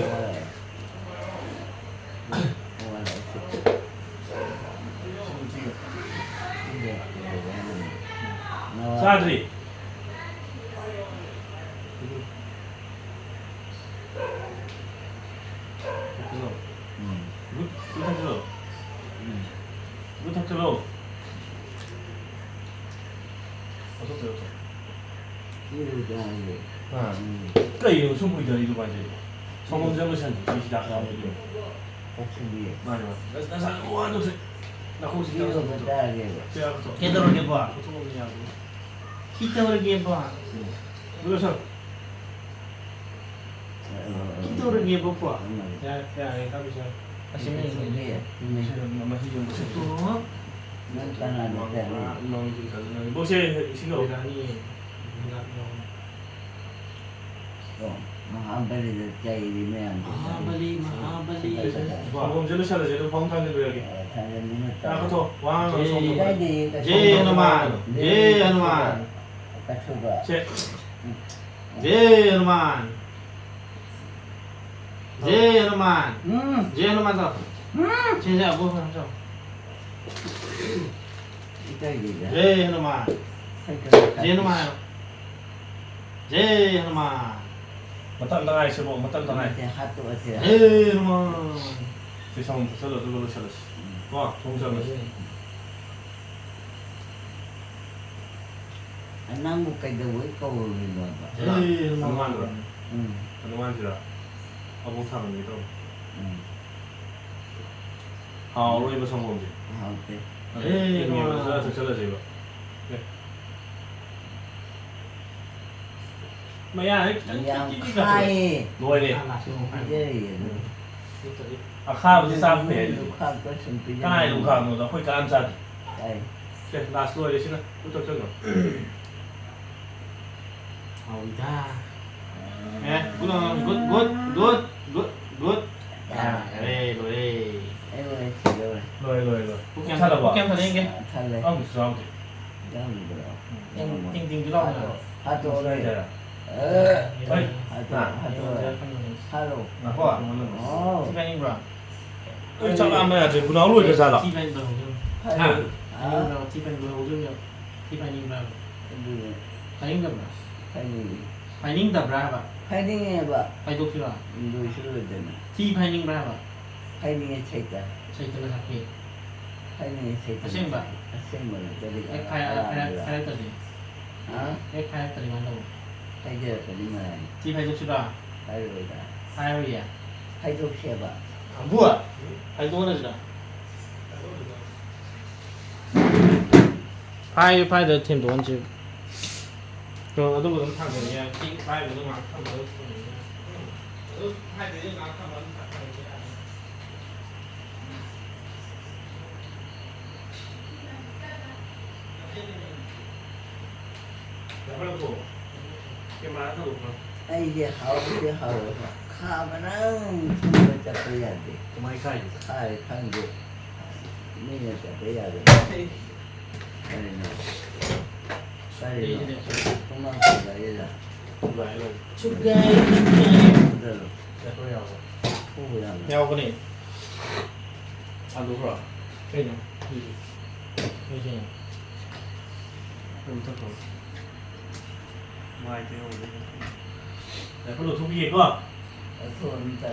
ꯆꯥꯗ꯭ꯔꯤ꯫ ꯎꯝ꯫ ꯒꯨꯠ, ꯒꯨꯠ ꯊꯛꯆꯤꯜꯂꯣ꯫ ꯎꯝ꯫ ꯒꯨꯠ ꯊꯛꯆꯤꯜꯂꯣ꯫ ꯂꯧꯊꯣꯛꯇꯦ, ꯂꯧꯊꯣꯛꯇꯦ꯫ ꯁꯤꯗꯤ ꯀꯩ ꯍꯥꯏꯒꯦ? ꯑꯥ꯫ ꯎꯝ꯫ ꯀꯩꯅꯣ ꯁꯨꯝ ꯀꯨꯏꯊꯔꯤꯗꯣ ꯀꯃꯥꯏꯅ ꯇꯧꯔꯤꯅꯣ? ꯁꯪꯒꯣꯝꯁꯦ ꯂꯣꯏꯁꯟꯁꯦ, ꯁꯤ ꯍꯤꯗꯥꯛ ꯍꯥꯞꯄꯗꯤ꯫ ꯀꯣꯛꯁꯤꯗꯤ꯫ ꯃꯥꯅꯦ, ꯃꯥꯅꯦ꯫ ꯅꯁꯥ, ꯅꯁꯥ ꯋꯥꯗꯣ ꯁꯦ꯫ ꯅꯈꯣꯡꯁꯤ ꯁꯤꯗꯤ ꯆꯪꯉꯒ ꯀꯩ ꯍꯥꯏꯒꯦꯕ? ꯁꯤ ꯍꯥꯞꯄꯗꯣ꯫ ꯀꯩꯗꯧꯔꯒꯦꯕ? ꯂꯧꯊꯣꯛꯑꯣ, ꯌꯥꯗ꯭ꯔꯦ꯫ ꯀꯩꯗꯧꯔꯒꯦꯕ? ꯎꯝ꯫ ꯑꯗꯨ ꯂꯣꯏꯁꯜꯂꯣ꯫ ꯑ, ꯑ, ꯑ, ꯀꯩꯗꯧꯔꯒꯦꯕꯀꯣ? ꯎꯝ꯫ ꯌꯥꯔꯦ, ꯌꯥꯔꯦ, ꯀꯥꯞꯄꯤꯁꯦ ꯌꯥꯔꯦ꯫ ꯑꯁꯤ ꯃꯤ ꯁꯤ ꯃꯍꯤ ꯑꯃ ꯁꯤ ꯅꯪ ꯀꯅꯥꯗ ꯃꯉꯥ, ꯆꯠꯂꯤ? ꯅꯣꯡ ꯏꯁꯤꯡ ꯆꯥꯏꯗꯅ ꯏꯕꯣꯛꯁꯦ ꯏꯁꯤꯡ ꯂꯧ꯫ ꯕꯤꯔꯌꯥꯅꯤ, ꯕꯤꯔꯌꯥꯅꯤ꯫ ꯑꯣ, ꯃꯍꯥꯕꯂꯤꯗ ꯆꯩꯔꯤ ꯃꯌꯥꯝꯗꯣ꯫ ꯃꯍꯥꯕꯂꯤ, ꯃꯍꯥꯕꯂꯤ꯫ ꯁꯪꯒꯣꯝꯁꯦ ꯂꯣꯏꯁꯜꯂꯁꯦ, ꯑꯗꯨ ꯐꯃꯨꯡ ꯊꯥꯡꯖꯤꯟꯕꯤꯔꯒꯦ꯫ ꯑ, ꯊꯥꯡꯖꯤꯟꯕꯤꯅꯨ꯫ ꯉꯥꯏꯈꯣ ꯊꯣ, ꯋꯥ ꯉꯥꯡꯉꯒ ꯁꯣꯝꯗ꯫ ꯀꯥꯏꯗꯦ, ꯀꯩꯁꯨ ꯖꯦ ꯍꯅꯨꯃꯥꯟ, ꯖꯦ ꯍꯅꯨꯃꯥꯟ꯫ ꯀꯩꯁꯨꯕ꯫ ꯁꯦ꯫ ꯖꯦ ꯍꯅꯨꯃꯥꯟ꯫ ꯖꯦ ꯍꯅꯨꯃꯥꯟ꯫ ꯎꯝ꯫ ꯖꯦ ꯍꯅꯨꯃꯥꯟ ꯇꯧ꯫ ꯎꯝ꯫ ꯁꯦ, ꯁꯦ, ꯑꯕꯣꯛ ꯍꯅꯨꯃꯥꯟ ꯇꯧ꯫ ꯏꯀꯥꯏꯗꯦꯗ꯫ ꯖꯦ ꯍꯅꯨꯃꯥꯟ꯫ ꯀꯩ ꯀꯩ ꯖꯦ ꯍꯅꯨꯃꯥꯟ ꯍꯥꯏꯔꯣ꯫ ꯖꯦ ꯍꯅꯨꯃꯥꯟ꯫ ꯃꯇꯝ ꯇꯉꯥꯏ ꯁꯤꯕꯣ, ꯃꯇꯝ ꯇꯉꯥꯏ꯫ ꯅꯠꯇꯦ, ꯍꯥꯠꯇꯣꯛꯑꯁꯤꯔ? ꯖꯦ ꯍꯅꯨꯃꯥꯟ꯫ ꯁꯤ ꯁꯪꯒꯣꯝ ꯊꯛꯆꯜꯂꯣ, ꯑꯗꯨꯒ ꯂꯣꯏꯁꯜꯂꯁꯤ꯫ ꯎꯝ꯫ ꯀꯣ, ꯊꯣꯡ ꯆꯪꯉꯁꯤ꯫ ꯅꯪꯕꯨ ꯀꯩꯗꯧꯕꯩ ꯀꯧꯔꯨꯔꯤꯅꯣꯕ? ꯖꯦ ꯍꯅꯨꯃꯥꯟ꯫ ꯍꯅꯨꯃꯥꯟꯗꯨꯔꯣ? ꯎꯝ꯫ ꯍꯅꯨꯃꯥꯟꯁꯤꯔꯣ? ꯑꯕꯣꯛ ꯊꯥꯡꯍꯟꯒꯦ ꯇꯧꯕ꯫ ꯎꯝ꯫ ꯍꯥꯎꯔꯣꯏꯕ ꯁꯪꯒꯣꯝꯁꯦ꯫ ꯍꯥꯎꯇꯦ꯫ ꯑꯗꯩ ꯑꯦ, ꯏꯪꯉꯦꯕ, ꯅꯨꯡꯉꯥꯏ꯫ ꯖꯔ ꯊꯛꯆꯜꯂꯁꯦꯕ꯫ ꯑꯦ꯫ ꯃꯌꯥ ꯍꯦꯛ ꯈꯤꯇꯪ ꯌꯥꯝ ꯇꯤꯛ ꯇꯤꯛ ꯈꯥꯏꯌꯦ꯫ ꯂꯣꯏꯔꯦ꯫ ꯑꯥ, ꯂꯥꯁ ꯑꯃꯨꯛ ꯈꯥꯏ꯫ ꯄꯤꯖꯔꯤꯌꯦ ꯑꯗꯨ꯫ ꯅꯠꯇ꯭ꯔꯗꯤ ꯑꯈꯥꯕꯁꯤ ꯆꯥꯕ ꯐꯩ ꯍꯥꯏꯗꯨꯗꯤ꯫ ꯂꯨꯈꯥꯛꯇꯣ ꯁꯨꯝ ꯄꯤꯖꯔꯤꯌꯦ꯫ ꯀꯅꯥꯏ ꯂꯨꯈꯥꯛꯅꯣꯗ? ꯑꯩꯈꯣꯏ ꯀꯅꯥꯝ ꯆꯥꯗꯦ꯫ ꯆꯥꯏ꯫ ꯁꯦ, ꯂꯥꯁ ꯂꯣꯏꯔꯦ ꯁꯤꯅ꯫ ꯂꯣꯏ ꯊꯛꯆꯜꯂꯣ꯫ ꯍꯥꯎꯏꯗ꯫ ꯑꯦ, good, good, good, good, good, good꯫ ꯑꯥ, ꯌꯥꯔꯦ, ꯂꯣꯏꯔꯦ꯫ ꯑꯩ ꯂꯣꯏꯔꯦ, ꯁꯤ ꯂꯣꯏꯔꯦ꯫ ꯂꯣꯏꯔꯦ, ꯂꯣꯏꯔꯦ, ꯂꯣꯏꯔꯦ꯫ ꯄꯨꯛ ꯀꯌꯥꯝ ꯊꯜꯂꯕꯣ? ꯄꯨꯛ ꯀꯌꯥꯝ ꯊꯜꯂꯦ ꯌꯦꯡꯒꯦ? ꯑꯥ, ꯊꯜꯂꯦ꯫ ꯑꯃꯨꯛꯁꯨ ꯌꯥꯎꯗꯦ꯫ ꯌꯥꯝꯗꯕ꯭ꯔꯣ? ꯇꯤꯡ, ꯇꯤꯡ, ꯇꯤꯡ ꯂꯥꯎꯅ꯫ ꯍꯥꯠꯇꯣꯛ-, ꯍꯥꯠꯇꯣꯛꯑꯒꯦ꯫ ꯁꯨꯃꯥꯏꯅ ꯇꯧꯔꯦ꯫ ꯑꯦ, ꯍꯣꯏ꯫ ꯍꯥꯠꯇꯣꯛ-, ꯑꯥ꯫ ꯍꯥꯠꯇꯣꯛꯑꯒꯦ꯫ ꯍꯥꯠꯂꯣ꯫ ꯉꯥꯏꯈꯣ꯫ ꯑꯣ꯫ ꯊꯤ ꯐꯥꯏꯅꯤꯡꯕ꯭ꯔꯣ? ꯑꯩ ꯆꯥꯛ ꯂꯥꯝꯕ ꯌꯥꯗ꯭ꯔꯦ꯫ ꯒꯨꯅꯥꯎ ꯂꯣꯏꯈ꯭ꯔꯖꯥꯠꯂꯣ? ꯊꯤ ꯐꯥꯏꯅꯤꯡꯕ꯭ꯔꯣ ꯍꯧꯖꯤꯛ? ꯍꯥ? ꯐꯥꯏꯅꯤꯡꯕ꯭ꯔꯣ? ꯊꯤ ꯐꯥꯏꯅꯤꯡꯕ꯭ꯔꯣ ꯍꯧꯖꯤꯛ? ꯊꯤ ꯐꯥꯏꯅꯤꯡꯕ꯭ꯔꯥ ꯍꯥꯏꯕ? ꯑꯗꯨꯅꯦ꯫ ꯐꯥꯏꯅꯤꯡꯗꯕ꯭ꯔꯥ? ꯐꯥꯏꯅꯤꯡꯉꯤ꯫ ꯐꯥꯏꯅꯤꯡꯗꯕ꯭ꯔꯥ ꯍꯥꯏꯕ? ꯐꯥꯏꯅꯤꯡꯉꯦꯕ꯫ ꯐꯥꯏꯗꯣꯛꯁꯤꯔꯣ? ꯂꯣꯏꯁꯤꯜꯂꯣꯗꯅ꯫ ꯊꯤ ꯐꯥꯏꯅꯤꯡꯕ꯭ꯔꯥ ꯍꯥꯏꯕ? ꯐꯥꯏꯅꯤꯡꯉꯦ ꯁꯩꯇ꯫ ꯁꯩꯇꯅ ꯁꯛꯄꯤ꯫ ꯐꯥꯏꯅꯤꯡꯉꯦ ꯁꯩꯇ꯫ ꯑꯁꯦꯡꯕ? ꯑꯁꯦꯡꯕꯅꯦ꯫ ꯀꯔꯤ ꯍꯦꯛ ꯐꯥꯏ-, ꯐꯥꯏꯔꯛ-, ꯑꯔꯥꯟꯕꯔꯥ? ꯐꯥꯏꯔꯛꯇ꯭ꯔꯗꯤ? ꯍꯥ? ꯍꯦꯛ ꯐꯥꯏꯔꯛꯇ꯭ꯔꯗꯤ ꯀꯃꯥꯏꯅ ꯇꯧꯕ? ꯍꯥꯏꯖꯔꯛꯀꯅꯤ ꯃꯔꯥꯏꯅ꯫ ꯊꯤ ꯐꯥꯏꯗꯣꯛꯁꯤꯔꯣ? ꯍꯥꯏꯔꯣꯏꯗ꯫ ꯍꯥꯏꯔꯣꯏꯌꯦ꯫ ꯍꯥꯏꯗꯣꯛꯁꯦꯕ꯫ ꯑꯕꯨ! ꯍꯥꯏꯗꯣꯛꯑꯔꯣꯏꯁꯤꯔꯥ? ꯐꯥꯏ-, ꯐꯥꯏꯗ ꯊꯦꯡꯗꯣꯛꯍꯟꯁꯤ꯫ ꯑꯗꯨꯒ ꯑꯗꯨꯝ ꯊꯥꯡꯖꯟ ꯌꯥꯏ꯫ ꯆꯦꯡ ꯄꯥꯏꯕꯗꯣ ꯉꯥꯏꯍꯥꯛ ꯊꯝꯃꯒ ꯊꯝꯃꯤꯟꯅ ꯌꯥꯏ꯫ ꯑꯗꯨ ꯐꯥꯏꯗꯗꯤ ꯉꯥꯏꯍꯥꯛ ꯊꯝꯃꯒ ꯑꯗꯨꯝ ꯊꯥꯡꯖꯟ ꯌꯥꯅꯤ꯫ ꯑꯩꯁꯦ ꯍꯥꯎꯕꯗꯤ ꯍꯥꯎꯋꯦꯕ, ꯈꯥꯕꯅ ꯊꯨꯝꯕ ꯆꯠꯄ ꯌꯥꯗꯦ꯫ ꯀꯃꯥꯏ ꯈꯥꯏꯅꯣ? ꯈꯥꯔꯦ ꯈꯪꯗꯦ꯫ ꯃꯤꯅ ꯆꯠꯄ ꯌꯥꯗꯦ꯫ ꯀꯔꯤꯅꯣ? ꯀꯔꯤꯅꯣ? ꯁꯨꯃꯥꯡ ꯊꯨꯒꯥꯏꯔꯤꯔ? ꯊꯨꯒꯥꯏꯔꯣꯏ꯫ ꯊꯨꯒꯥꯏ, ꯊꯨꯒꯥꯏ꯫ ꯐꯨꯗꯔꯣ? ꯆꯠꯄ ꯌꯥꯕ꯭ꯔꯣ? ꯐꯨꯕ ꯌꯥꯕ꯭ꯔꯣ? ꯌꯥꯎꯒꯅꯤ꯫ ꯊꯥꯡꯗꯣꯛꯈ꯭ꯔꯣ꯫ ꯀꯩꯅꯣ? ꯁꯤꯁꯦ꯫ ꯀꯩ ꯀꯩꯅꯣ? ꯑꯩꯈꯣꯏ ꯃꯊꯛ ꯊꯣꯛꯂꯛꯑꯣ꯫ ꯃꯥꯏ ꯇꯩꯍꯧꯕꯗꯩ꯫ ꯉꯥꯏꯈꯣ, ꯂꯧꯊꯣꯛꯈꯤꯒꯦꯀꯣ꯫ ꯂꯧꯊꯣꯛꯑꯅꯤ, ꯇꯥꯏ꯫